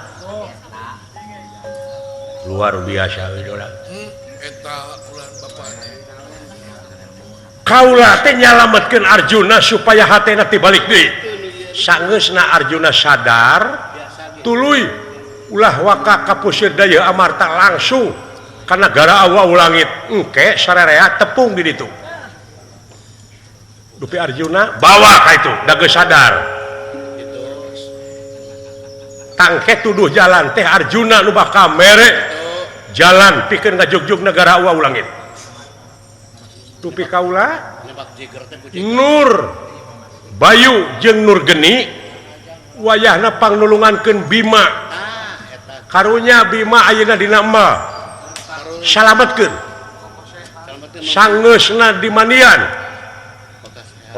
Luar biasa idola. Eta ulah bapa teh. Kaula teh nyalametkeun Arjuna supaya hatena tibalik deui. Sangeusna Arjuna sadar tuluy ulah waka kapusir daya amarta langsung ka nagara awa langit engke sararea tepung di ditu. Dupi Arjuna bawa ka itu da geus sadar. Tangke tuduh jalan teh Arjuna nu bakal mere jalan pikeun ngajugjug negara awa langit. Dupi kaula Nur Bayu jeung Nur Geni wayahna pangnulungankeun Bima. Karunya Bima ayeuna dina emal salametkeun sangeusna di mandian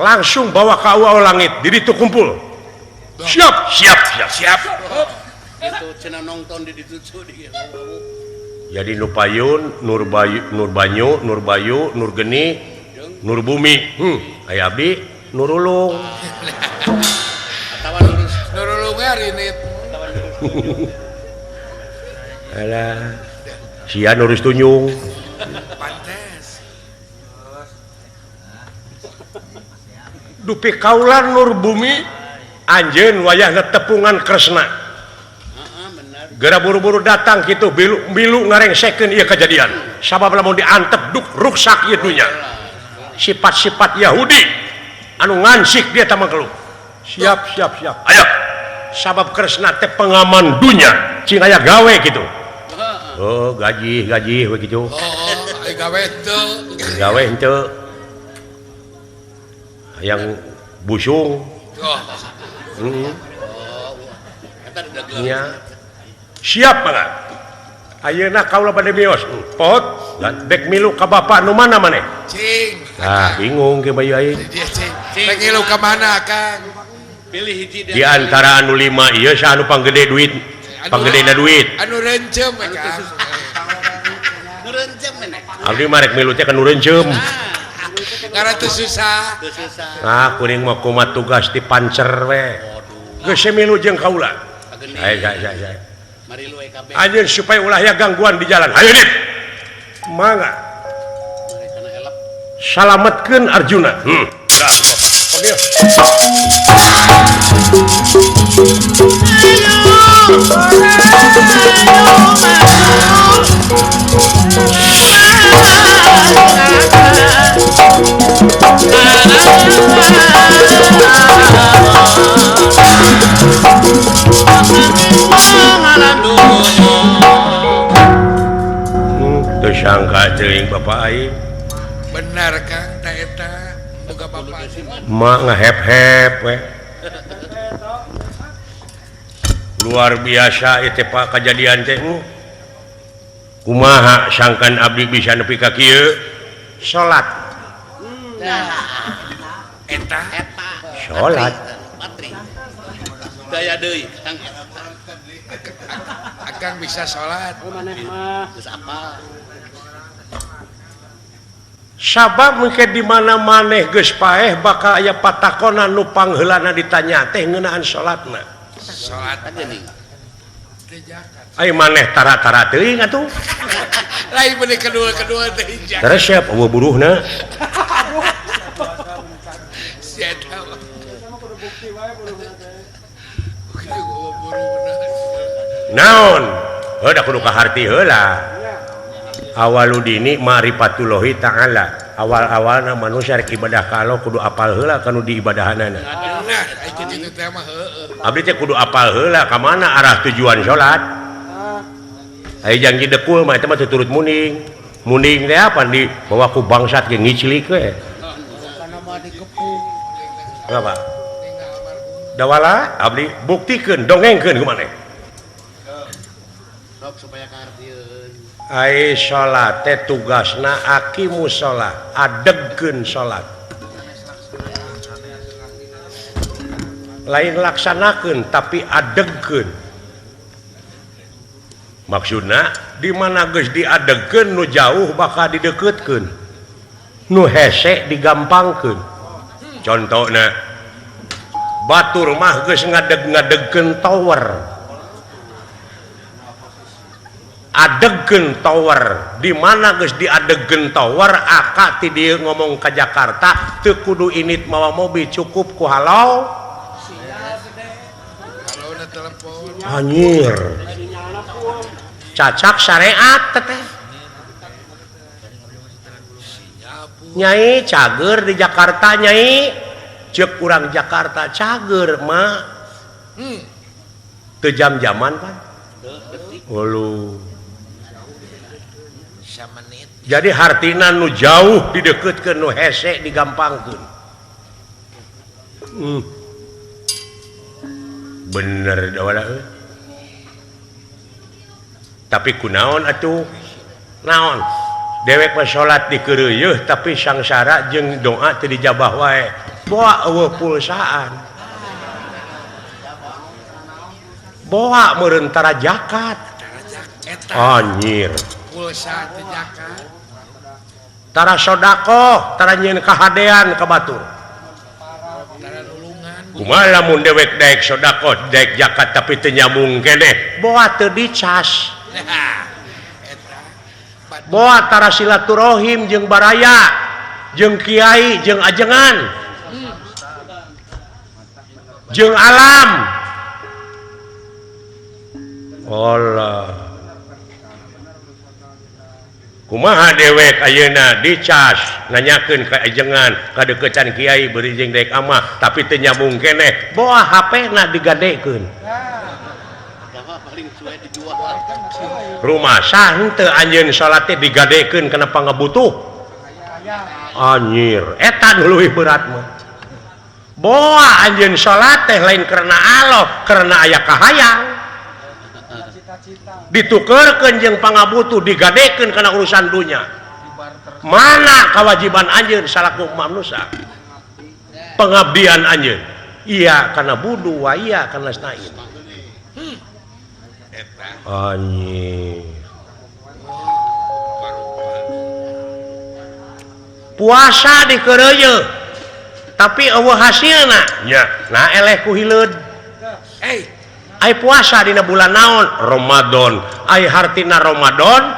langsung bawa ka awa langit di ditu kumpul. Siap siap siap siap. Itu cenah nonton di ditu di. Jadi nu payun Nur Bayu, Nur Banyu, Nur Bayu, Nur Geni, Nur Bumi. Aya abdi Nurulung. Atawa Nurulung ge rinit. Alah. Sia nurus tunjung. Pantes. Dupi kaula Nur Bumi anjeun wayahna tepungan Kresna. Geura buru-buru datang kitu bilu ngarengsekeun ieu kejadian. Sabab lamun diantep duk ruksak ieu dunya. Sifat-sifat Yahudi anu ngansik dia tamang keluh. Siap siap siap. Ayo. Sabab Kresna teh pengaman dunya, cing aya gawe kitu. Oh, gaji we kitu. Oh, aya gawe teu. Gawe henteu. Hayang busung. Oh. Heeh. Nya. Siap banget. Ayeuna kaula bade mios. Pot, dek milu ka bapa nu mana maneh? Cing. Ah, bingung ke bayu aing. Cing. Dek ngilu ka mana, Kang? Pilih hiji di antara anu 5 ieu saha anu panggede duit? Panggedena duit. Anu rencem we, Kang. Nu rencem meneh. Abdi mah rek milu teh ka nu rencem. Karena teu susah. Teu susah. Ah, kuring mah kumaha tugas di pancer we. Geus milu jeung kaula. Saya saya. Anjeun supaya ulah ya gangguan di jalan. Hayu dit. Mangga. Salametkeun Arjuna. Dah, Ambil. Tersangka teuing Bapak aing. Benar Kang, ta eta boga bapak. Mak ngehep-hep we. Luar biasa ieu teh Pak kajadian teh. Kumaha sangkan abdi bisa nepi ka kieu? Salat. Eta salat. Daya deui Kang. Akang bisa salat. Geus apal. Sabab mungkin di mana maneh geus paeh bakal aya patakonan nu pangheulana ditanya teh ngeunaan salatna. Salat geuning. Ai maneh tara-tara teuing atuh. Lain bener kedua-kedua teh hijau. Terus siap eueuh buruhna. Si eta mah. Naon? Heuh da kudu kaharti heula. Awaludini ma'rifatullahi ta'ala. Awal-awalna manusia rek ibadah ka Allah kudu apal heula kanu diibadahanana. Nah, ai kitu teh mah heueuh. Abdi teh kudu apal heula ka mana arah tujuan salat. Ai janji dekul mah eta mah teu turut muning. Muning teh apa di bawa ku bangsat ge ngiclik we. Apa? Dawala abdi buktikeun dongengkeun ku maneh. Sok supaya kahartieun. Ai salat teh tugasna aqimus shalah, adegkeun salat. Lain laksanakeun tapi adegkeun. Maksudna di mana geus diadegkeun nu jauh bakal dideukeutkeun. Nu hese digampangkeun. Contohna batur mah geus ngadeg-ngadegkeun tower. Adegkeun tower di mana geus diadegkeun tower aka ti dieu ngomong ka Jakarta teu kudu init mawa mobil cukup ku halau anjir cacak syariat teteh nyai cager di Jakarta nyai ceuk urang Jakarta cager mah teu jam-jaman pan Ulu. Jadi hartina nu jauh dideketkeun nu hese digampangkeun. Bener dawala euy. Tapi kunaon atuh? Naon? Dewek mah salat dikeureuyeun tapi sangsara jeung doa teu dijabah wae. Boa eueuh pulsaan. Boa meureun tara zakat. Anjir. Pulsa teu zakat. Tara sodakoh, tara nyieun kahadean ka batur. Tara nulungan. Kumaha lamun dewek daek sodakoh, daek zakat tapi teu nyambung keneh, boa teu dicas. Boa tara silaturahim jeung baraya, jeung kiai, jeung ajengan. Jeung alam. Allah. Kumaha dewek ayeuna dicas nanyakeun ka ajengan kadeukeutan kiai beureum jeung daek amah tapi teu nyambung keneh boa HP-na digadekeun. Rumasa henteu anjeun salat teh digadekeun kana pangabutuh. Anjir, eta nu leuwih berat mah. Boa anjeun salat teh lain karena Allah, karena aya kahayang. Ditukerkeun jeung pangabutuh digadekeun kana urusan dunya. Mana kewajiban anjeun salaku manusia? Pengabdian anjeun. Iya kana budu wa iya kana stain. Anjir. Puasa dikeureuyeun tapi eueuh hasilna nya. Nah eleh ku hileud. Ai puasa dina bulan naon? Ramadan. Ai hartina Ramadan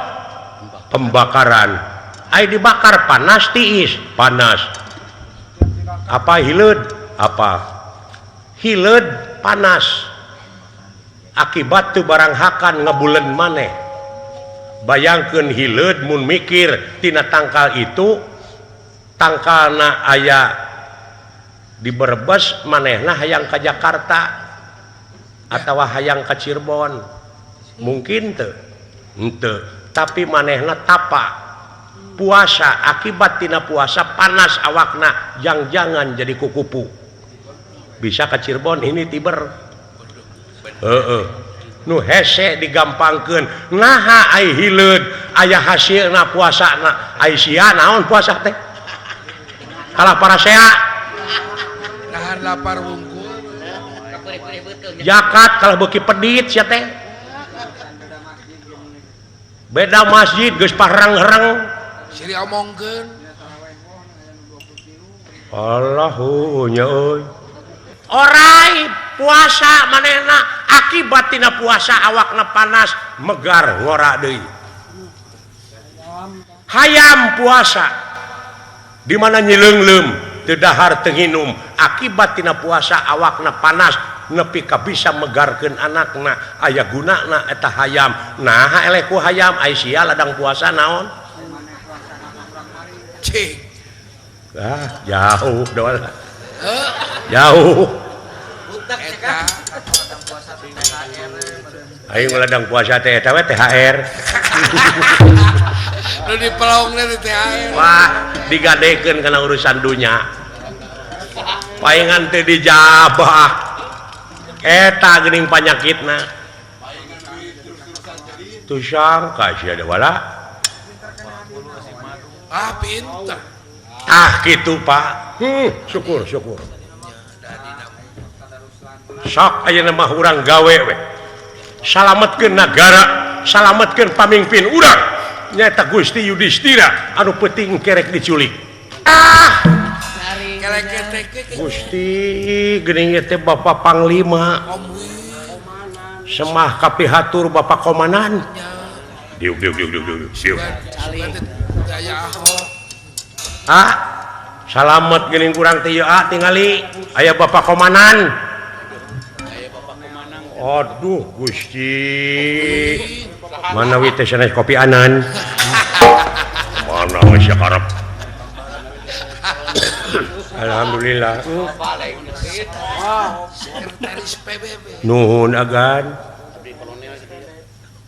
pembakaran. Ai dibakar panas tiis, panas. Apa hileud? Apa? Hileud panas. Akibat teu barang hakan ngebulen maneh. Bayangkeun hileud mun mikir tina tangkal itu tangkalna aya di Brebes manehna hayang ka Jakarta atawa hayang ka Cirebon. Mungkin teu? Henteu. Tapi manehna tapa puasa akibat tina puasa panas awakna jang-jangan jadi kukupu. Bisa ka Cirebon ini tiber. Heeh. Nu hese digampangkeun. Naha ai hileud aya hasilna puasana. Ai sia naon puasa teh? Kalah parasea. Nahan lapar wungkul. Zakat kalah beuki pedit sia teh. Beda masjid geus parang-herang. Siri omongkeun. Allahu nya euy. Orai puasa manehna akibat tina puasa awakna panas megar ngora deui. Hayam puasa di mana nyileungleum teu dahar teu nginum akibat tina puasa awakna panas nepi ka bisa megarkeun anakna aya gunana eta hayam. Naha eleh ku hayam ai sia ladang puasa naon? Cing. Ah, jauh doa. Jauh. Aing ladang puasa teh eta we THR. Nu dipelongna teh THR. Wah, digadekeun kana urusan dunya. Paingan teh dijabah. Eta geuning panyakitna. Tuh sangka sia da wala. Ah, pinter. Ah, kitu Pak. Syukur, syukur. Sok ayeuna mah urang gawe we. Salametkeun nagara, salametkeun pamimpin urang. Nyaeta Gusti Yudhistira anu peuting kerek diculik. Ah! Gusti geuning ieu teh Bapak Panglima. Semah kapihatur Bapak Komandan. Diuk diuk diuk diuk diuk. Diuk. Ah, salamet geuning urang teh ieu ah tingali aya Bapak Komandan. Aduh Gusti. Mana wi teh sanes kopi anan. Mana we sia karep. Alhamdulillah. Nuhun agan.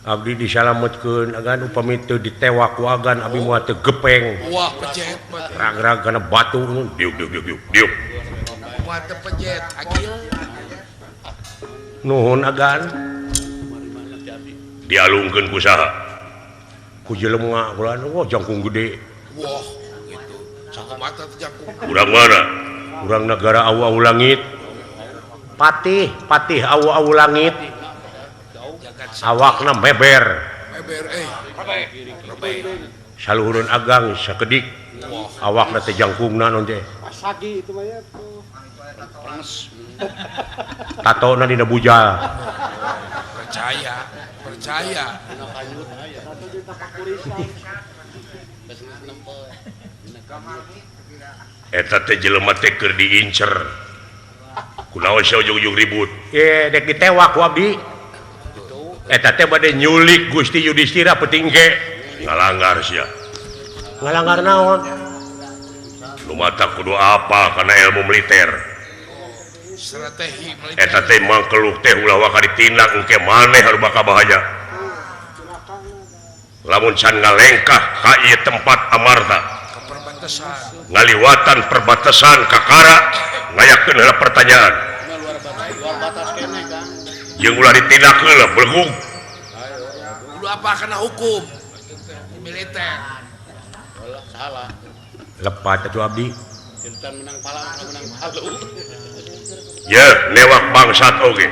Abdi disalametkeun agan upami teu ditewak ku agan abdi moal teu gepeng. Wah pejet. Rag-rag kana batu diuk diuk diuk diuk. Moal teu pejet agil. Nuhun agan. Dialungkeun ku saha? Ku jelema kula wah jangkung gede. Wah gitu. Sakumata teh jangkung. Urang mana? Urang negara awu-awu langit. Patih, patih awu-awu langit. Awakna meber. Meber eh. Saluhureun agang sakedik. Awakna teh jangkungna naon teh. Pasagi itu mah ya. Tatona dina bujal. Percaya, percaya. Eta teh jelema teh keur diincer. Kunaon sia ujug-ujug ribut? Dek ditewak ku abdi. Eta teh bade nyulik Gusti Yudhistira peuting ge. Ngalanggar sia. Ngalanggar naon? Lumata kudu apa kana ilmu militer. Strategi militer. Eta teh mangkeluh teh ulah waka ditindak engke maneh anu bakal bahaya. Lamun can ngalengkah ka ieu tempat amarta. Ke perbatasan. Ngaliwatan perbatasan kakara ngayakeun heula pertanyaan. Luar batas keneh, Kang. Jeung ulah ditindak heula belegug. Kudu apa kana hukum militer. Salah. Lepat atuh abdi. Sultan menang pala, menang palu. Ya, newak bangsat oge.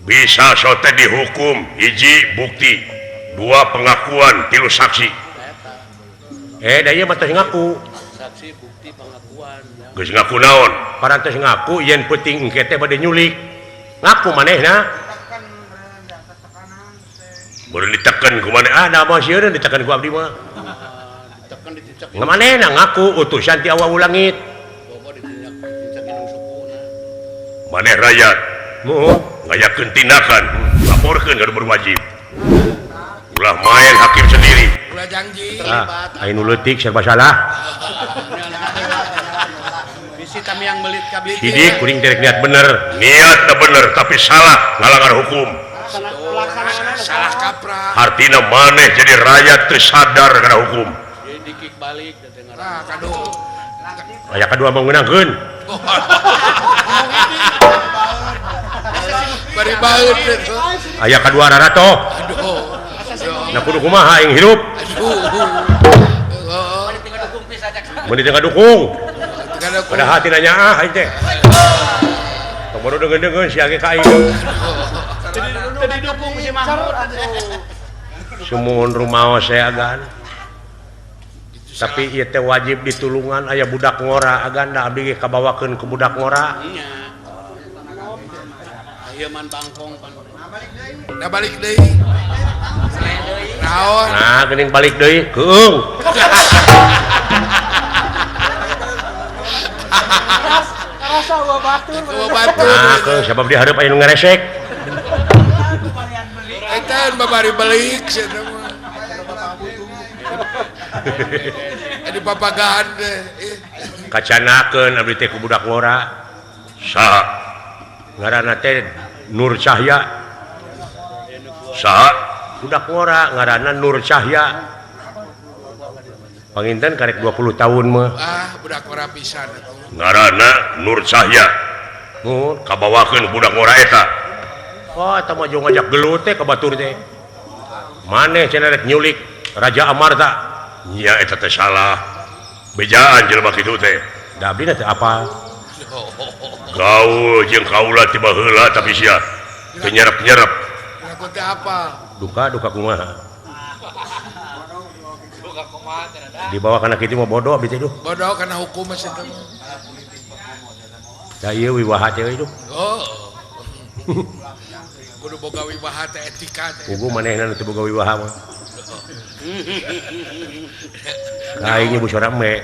Bisa sote dihukum hiji bukti, dua pengakuan, tilu saksi. Da ieu mah teh ngaku. Saksi bukti pengakuan. Geus ngaku naon? Parantos ngaku yen peuting engke teh bade nyulik. Ngaku manehna. Baru diteken ku maneh. Ah, da mah sieun diteken ku abdi mah. Manehna ngaku utusan ti Awawu Langit. Maneh rakyat ngayakeun tindakan laporkeun ka berwajib. Ulah main hakim sendiri. Ulah janji. Aing nu leutik serba salah. Bisi kami yang belit ka belit. Sidik kuring teh niat bener, niatna bener tapi salah ngalanggar hukum. Salah kaprah. Artina maneh jadi rakyat teu sadar kana hukum. Dikik balik nah, kadu. Aya kadua mengeunangkeun. Bari baeud teh. Aya kadua rarato. Aduh. Nah kudu kumaha aing hirup. Aduh. Mun teu ngadukung. Padahal hati nanya ah aing teh. Tong bodoh deungeun-deungeun sia ge ka aing. Teu didukung si Mahmud. Sumuhun rumaos saya agan. Tapi ieu teh wajib ditulungan aya budak ngora agan da abdi ge kabawakeun ku budak ngora. Nya. Ieu man bangkong pan. Da balik deui. Naon? Nah, geuning balik deui. Keung. Karasa eueuh batur. Eueuh batur. Nah, keung sabab dihareup aya nu ngaresek. Eta babari balik sia teh mah. Di papagahan teh. Kacanakeun abdi teh ku budak ngora. Saha? Ngaranna teh Nur Cahya. Saha? Budak ngora ngaranna Nur Cahya. Panginten karek 20 tahun mah. Ah, budak ngora pisan atuh. Ngaranna Nur Cahya. Mun kabawakeun budak ngora eta. Wah, eta mah jeung ngajak gelut teh ka batur teh. Maneh cenah rek nyulik Raja Amarta. Nya eta teh salah. Bejaan jelema kitu teh. Da abdi teh apa? Gaul jeung kaula ti baheula tapi sia teu nyerep-nyerep. Ngaku teh apa? Duka duka kumaha? Dibawa kana kitu mah bodoh abdi teh duh. Bodoh kana hukum mah sia teh. Da ieu wiwaha teh euy duh. Oh. Kudu boga wibaha teh etika teh. Kugu manehna nu teu boga wibaha mah. Aing ibu sora me.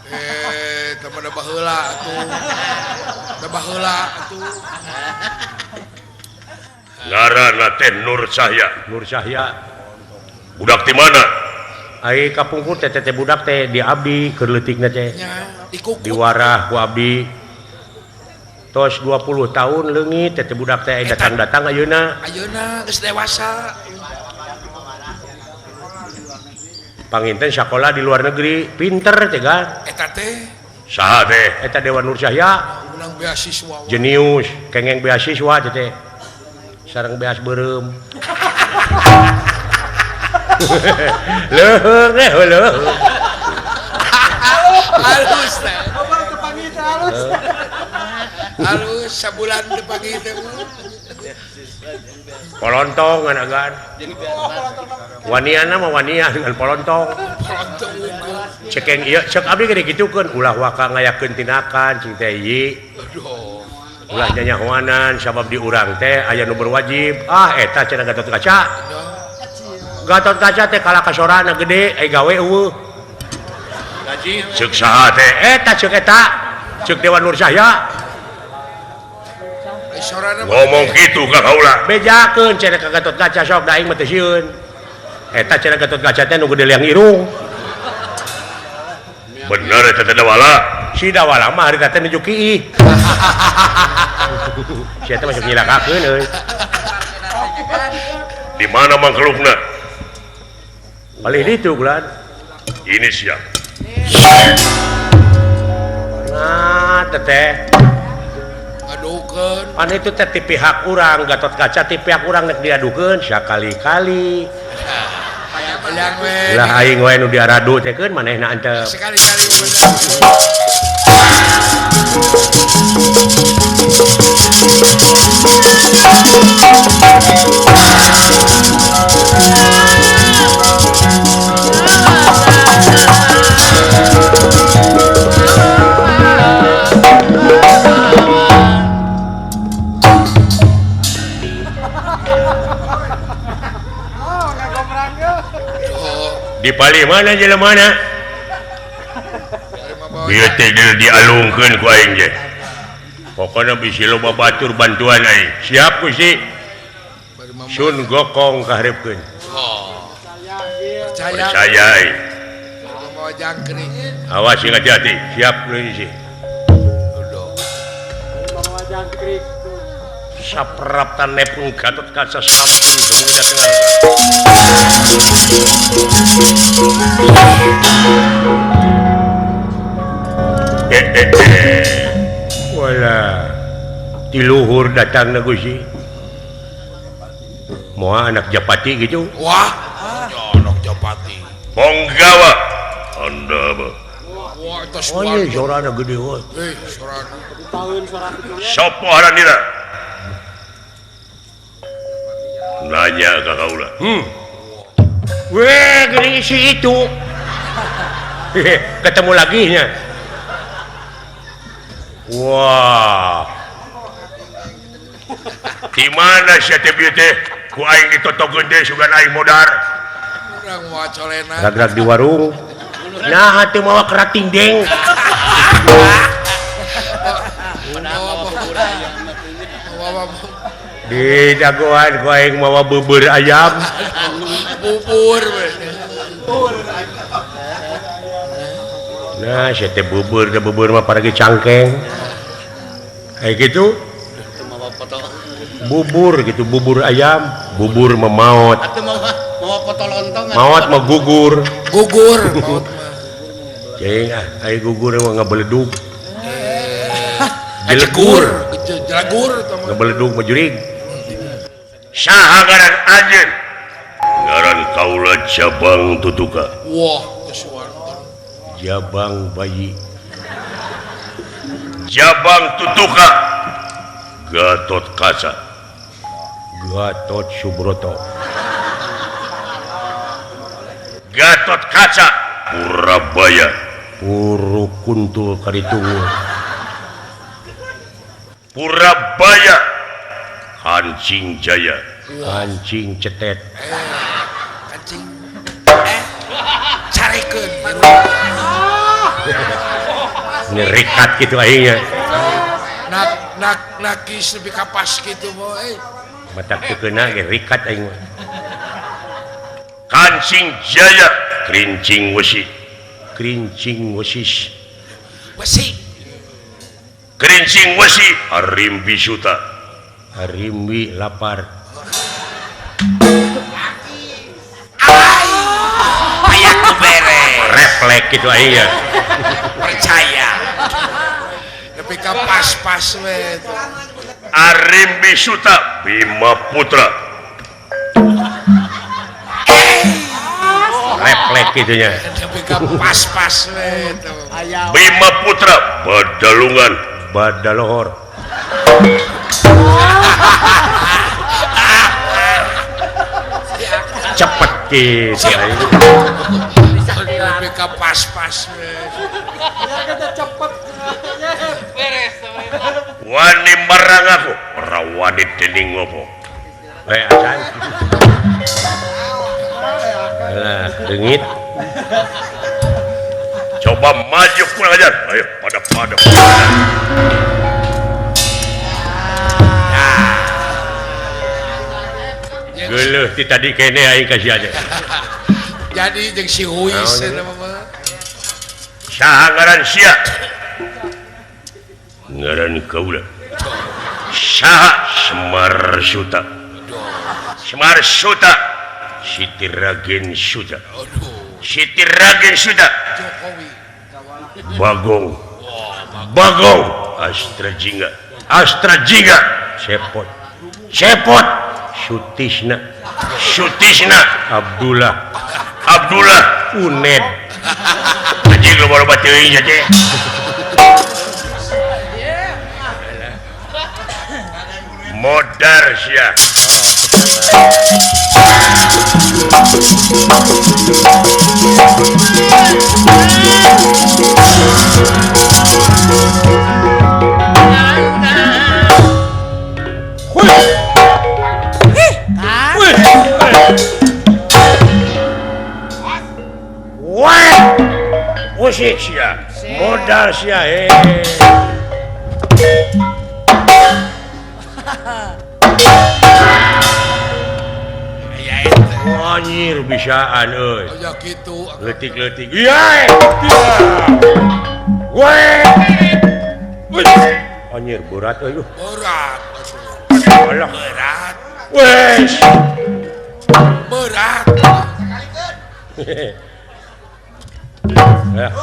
Eh, teh mah baheula atuh. Teh baheula atuh. Ngaranna teh Nur Cahya. Nur Cahya. Budak ti mana? Ai kapungkur teh teh budak teh di abdi keur leutikna teh. Nya, dikukut. Diwarah ku abdi. Tos 20 tahun leungit teh budak teh datang-datang ayeuna. Ayeuna geus dewasa. Panginten sakola di luar negeri, pinter teh kan. Eta teh saha teh? Eta Dewan Nur Cahya. Menang beasiswa. Jenius, kengeng beasiswa teh teh. Sareng beas beureum. Leuheung teh leuheung. Halus teh. Halus. Halus sabulan teu pagi teh. Polontong agan. Waniana mah wania dengan polontong. Polontong unggul. Cekeng ieu cek abdi gede gitukeun ulah waka ngayakeun tindakan cing teh ieu. Aduh. Ulah nyanyahoanan sabab di urang teh aya nu berwajib. Ah eta cenah Gatot Kaca. Gatot Kaca teh kalah kasorana gede ai gawe eueuh. Gaji. Ceuk saha teh? Eta ceuk eta. Ceuk Dewan Nur Cahya. Ngomong gitu ka kaula. Bejakeun cenah ka Gatot Kaca sok da aing mah teu sieun. Eta cenah Gatot Kaca teh nu gede liang irung. Bener eta teh Dawala. Si Dawala mah harita teh nuju kiih. Si eta masuk nyilakakeun euy. Di mana mangkelukna? Palih ditu bulan. Ini siap. Nah, teteh. Adukeun. Pan itu teh ti pihak urang, Gatot Kaca ti pihak urang nek diadukeun sakali-kali. Lah aing we nu diaradu teh keun manehna antep. Sekali-kali Di palih mana jelemana? Bieu teh dialungkeun ku aing ge. Pokona bisi loba batur bantuan aing. Siap Gusti. Sun Gokong kaharepkeun. Oh. Percaya. Percaya aing. Mawa jangkrik. Awas sing hati-hati. Siap Gusti. Mawa jangkrik. Sapraptan nepung Gatot Kaca sampun dumugi dhateng. Wala tiluhur datang na Gusti. Moal anak Japati gitu. Wah, anak Japati. Ponggawa. Anda apa? Wah, eta Oh, iya, sorana gede we. Eh, sorana. Tahun sorana kitu. Sopo haranira? Nanya ka kaula. Weh, geuning si itu. Ketemu lagi nya. Wah. Di mana sia teh bieu teh? Ku aing ditotogeun deui sugan aing modar. Urang moal colena. Rag-rag di warung. Nah, teu mawa kerating deng. Di jagoan ku aing mawa bubur ayam. Bubur we. Nah, sia teh bubur, da bubur mah paragi cangkeng. Kayak gitu. Bubur gitu, bubur ayam, bubur mah maot. Atuh mawa potol lontong. Maot mah gugur. Gugur maot mah. Cing ah, ai gugur mah ngabeledug. Jelegur, jelegur ngabeledug mah jurig. Saha ngaran anjeun? Ngaran kaula Jabang Tutuka. Wah, kesuwanten. Jabang bayi. Jabang Tutuka. Gatot Kaca. Gatot Subroto. Gatot Kaca Purabaya. Puru kuntul karitungu. Purabaya. Kancing Jaya. Kancing cetet. Kancing. Carikeun. Nyerikat gitu aingnya. Nak nak nakis lebih kapas gitu boy. Mata teu keuna ge rikat aing mah. Kancing Jaya, kerincing wesi. Kerincing wesis. Wesi. Kerincing wesi, Arimbi Suta. Arimbi lapar. Ai, aya ku bere. Reflek gitu aing ya. Percaya. Tapi ka pas-pas we. Arimbi Suta Bima Putra. Reflek gitu nya. Tapi ka pas-pas we. Bima Putra Badalungan Badalohor. Cepet gitu. Tapi ka pas-pas we. Ya kita cepet. Beres. Wani marang aku, ora wani dening ngopo. Acan. Alah, leungit. Coba maju kurang ajar. Ayo pada-pada. Geuleuh ti tadi kene aing kasih aja. Jadi jeung si Huis eta mah. Saha ngaran sia? Ngaran kaula. Saha Semar Suta. Semar Suta. Siti Ragen Suta. Siti Ragen Suta. Jokowi. Bagong. Bagong. Astra Jingga. Astra Jingga. Cepot. Cepot. Sutisna. Sutisna. Abdullah. Abdullah. Uned. Anjing loba-loba teuing sia teh. Modar sia. Musik sia. Modal sia eh. Anjir bisaan euy. Aya kitu. Leutik-leutik. Iya. Weh. Anjir berat euy. Berat. Alah berat. Wes. Berat. Ya.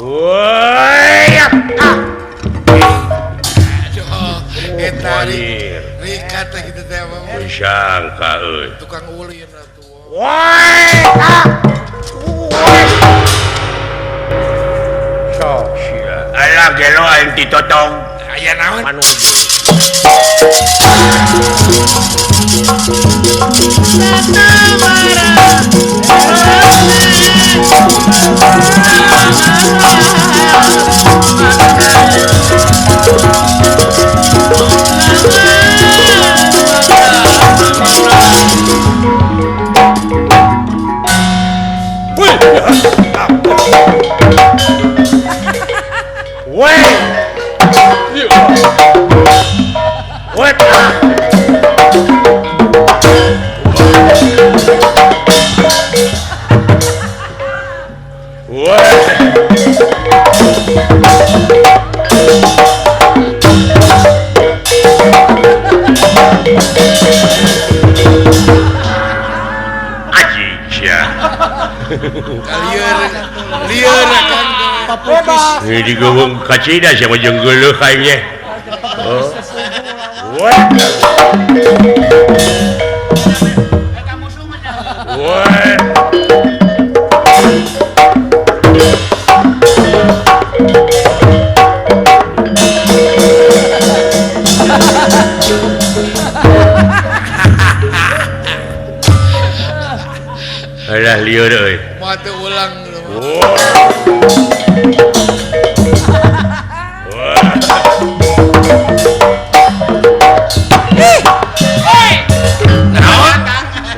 Woi. Eta rikat teh kitu teh mah. Sangka euy. Tukang ulin atuh. Woi. Ah. Sok sia. Alah gelo aing ditotong. Aya naon? Manuju. Ini digeweng kacida siapa jeung geuleuh aing nya. Oh. Wah. Wah. Alah lieur euy. Moal teu ulang.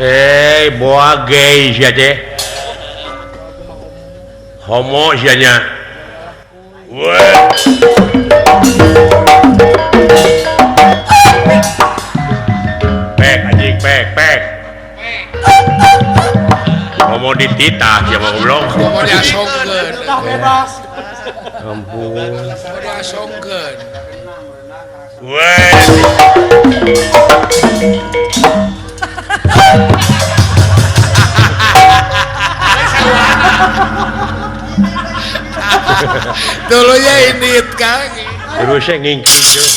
Eh, boa gay sia teh. Homo sia nya. Wah. Pek anjing pek pek. Homo dititah sia mah goblok. Homo diasongkeun. Bebas. Ampun. Homo diasongkeun. Wah. Dulunya ini kang. Terusnya ngingkring tuh.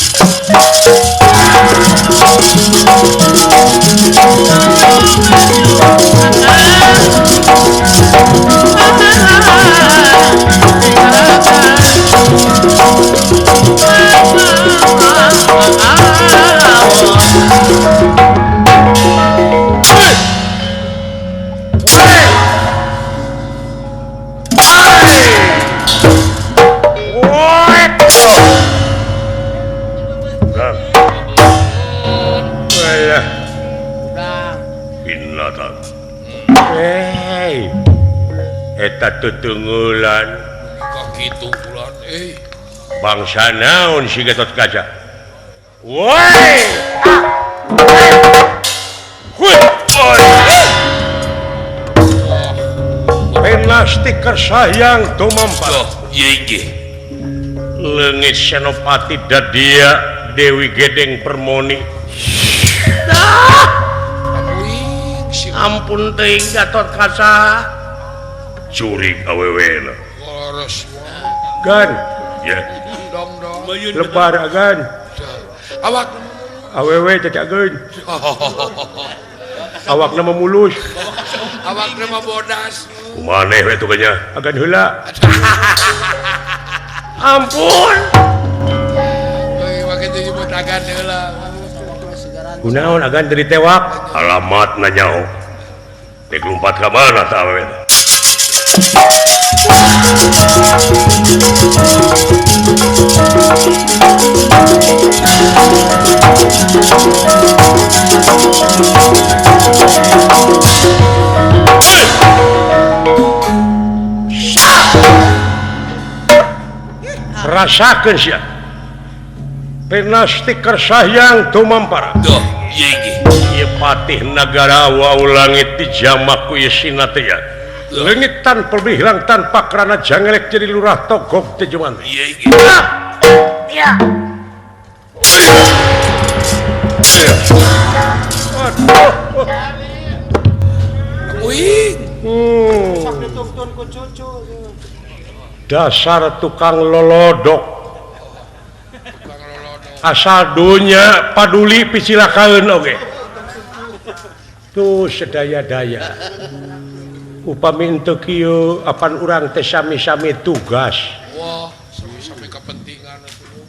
Eta tetenggelan kok kitu bulan eh bangsa naon si Gatot Kaca. Woi. Hui. Penasti kersayang tumampat. Ieu ge. Leungit Senopati Dadia Dewi Gedeng Permoni. Ampun teuing Gatot Kaca. Curig awewe na. Gan. Ya. Lebar agan. Awak awewe cacageun. Awakna mah mulus. Awakna mah bodas. Kumaneh we tuh nya? Agan heula. Ampun. Euy make teh nyebut agan heula. Kunaon agan teu ditewak? Alamatna nyaho. Dek lumpat ka mana tah awewe teh? Rasakeun sia. Pinasti kersahyang tumampara. Duh, ieu ge. Ieu patih nagara wau langit dijamak ku ieu sinatria. Leungit tanpa hilang tanpa kerana jangelek jadi lurah togog teh juman. Ieu ge. Ya. Aduh. Uing. Sok dituntun ku cucu. Dasar tukang lolodok. Asal dunya paduli picilakaeun oge. Tuh sedaya-daya. Upami henteu kieu apan urang teh sami-sami tugas. Wah, sami-sami kepentingan atuh.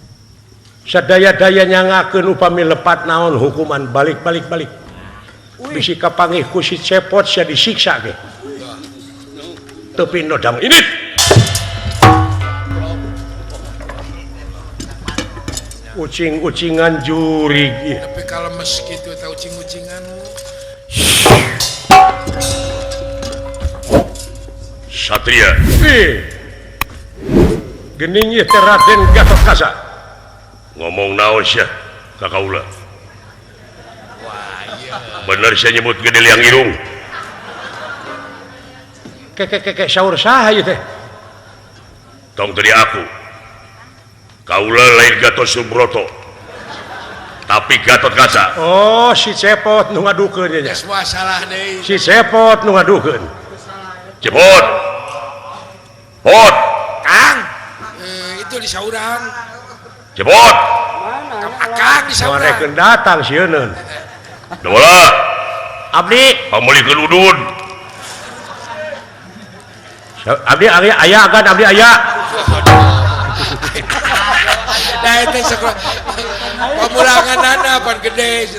Sadaya-daya nyangakeun upami lepat naon hukuman balik-balik balik. Bisi kapanggih ku si Cepot sia disiksa ge. Teu pino dam ini. Ucing-ucingan jurig. Tapi kalau mes kitu eta ucing-ucingan. Satria. Geuning ieu teh Raden Gatotkaca. Ngomong naon sia ka kaula? Wah, iya. Bener sia nyebut gede liang irung. Keke saur saha ieu teh? Tong teu diaku. Kaula lain Gatot Subroto. Tapi Gatotkaca. Oh, si Cepot nu ngadukeun nya. Geus salah deui. Si Cepot nu ngadukeun. Cepot. Pot. Kang. Itu di saurang. Cepot. Akang di saurang. Moal datang sieun. Dola. Abdi pamulikeun udud. Abdi aya agan abdi aya. Nah itu sekolah pamulanganana pan gede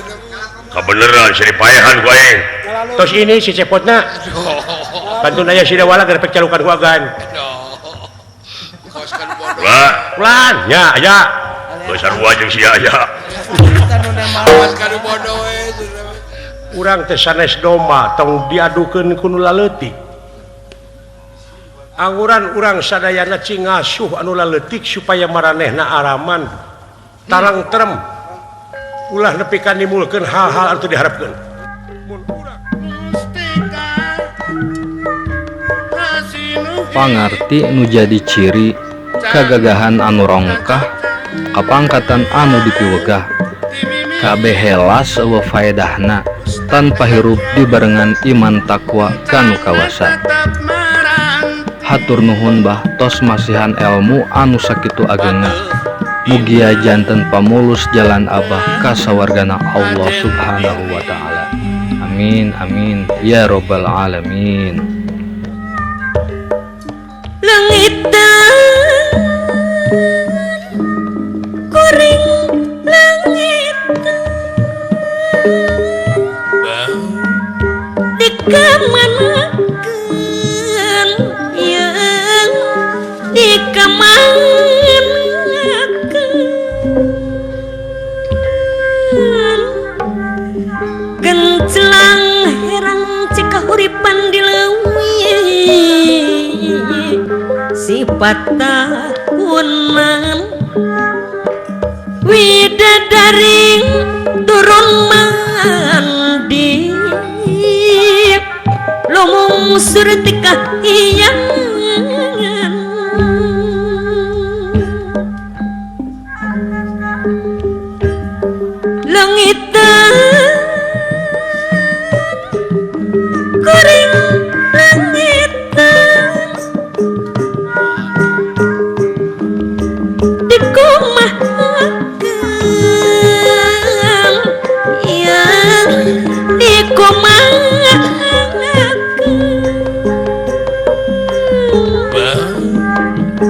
kabeneran seri paehan ku aing. Terus ini si Cepotna. Pantun aya si Dawala gerepek calukan ku agan. Lah, ulan nya aya. Geus sarua jeung sia aya. Urang teh sanes domba tong diadukeun ku nu laleutik. Anguran urang sadayana cing ngasuh anu laleutik supaya maranehna araman tarang terem ulah nepi ka nimulkeun hal-hal anu teu diharapkeun. Pangarti nu jadi ciri kagagahan anu rongkah kapangkatan anu dipiwegah kabeh helas eueuh faedahna tanpa hirup dibarengan iman takwa kanu kawasa. Hatur nuhun bah tos masihan elmu anu sakitu agengna. Mugia janten pamulus jalan abah kasawargana Allah Subhanahu wa taala. Amin amin ya robbal alamin. Langitan kuring langitan dikamanakeun yeung dikamanakeun gencelang herang cikahuripan di leuwih sifat tahunan widadari turun mandi lumung surti kahiyangan lengitan kuring lengitan dikumahakeun yang dikumahakeun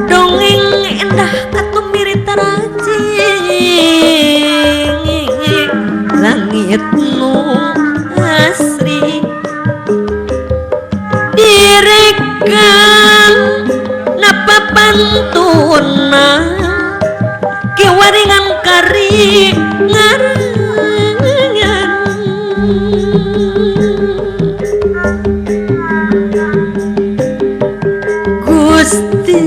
dongeng endah katumiri tarajing langit nu asri direkam napa pantuna kewaringan kari ngarangan Gusti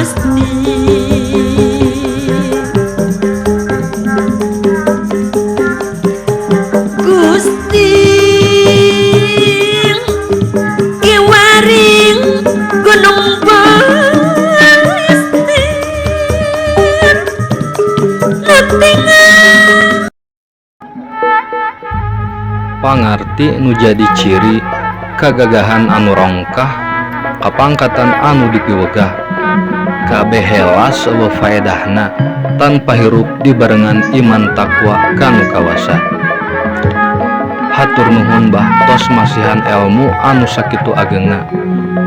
Gusti. Gusti Kewaring Gunung Balestir Natingan Pangarti nu jadi ciri kagagahan anu rongkah kapangkatan anu dipiwegah kabeh helas eueuh faedahna tanpa hirup dibarengan iman takwa kanu kawasa. Hatur nuhun bah tos masihan elmu anu sakitu agengna,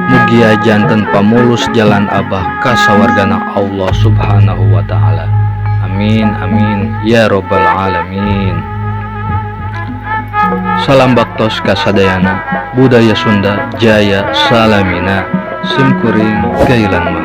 mugia janten pamulus jalan abah ka sawargana Allah Subhanahu wa taala. Amin amin ya robbal alamin. Salam baktos kasadayana, budaya Sunda jaya salamina, simkuring Gailan.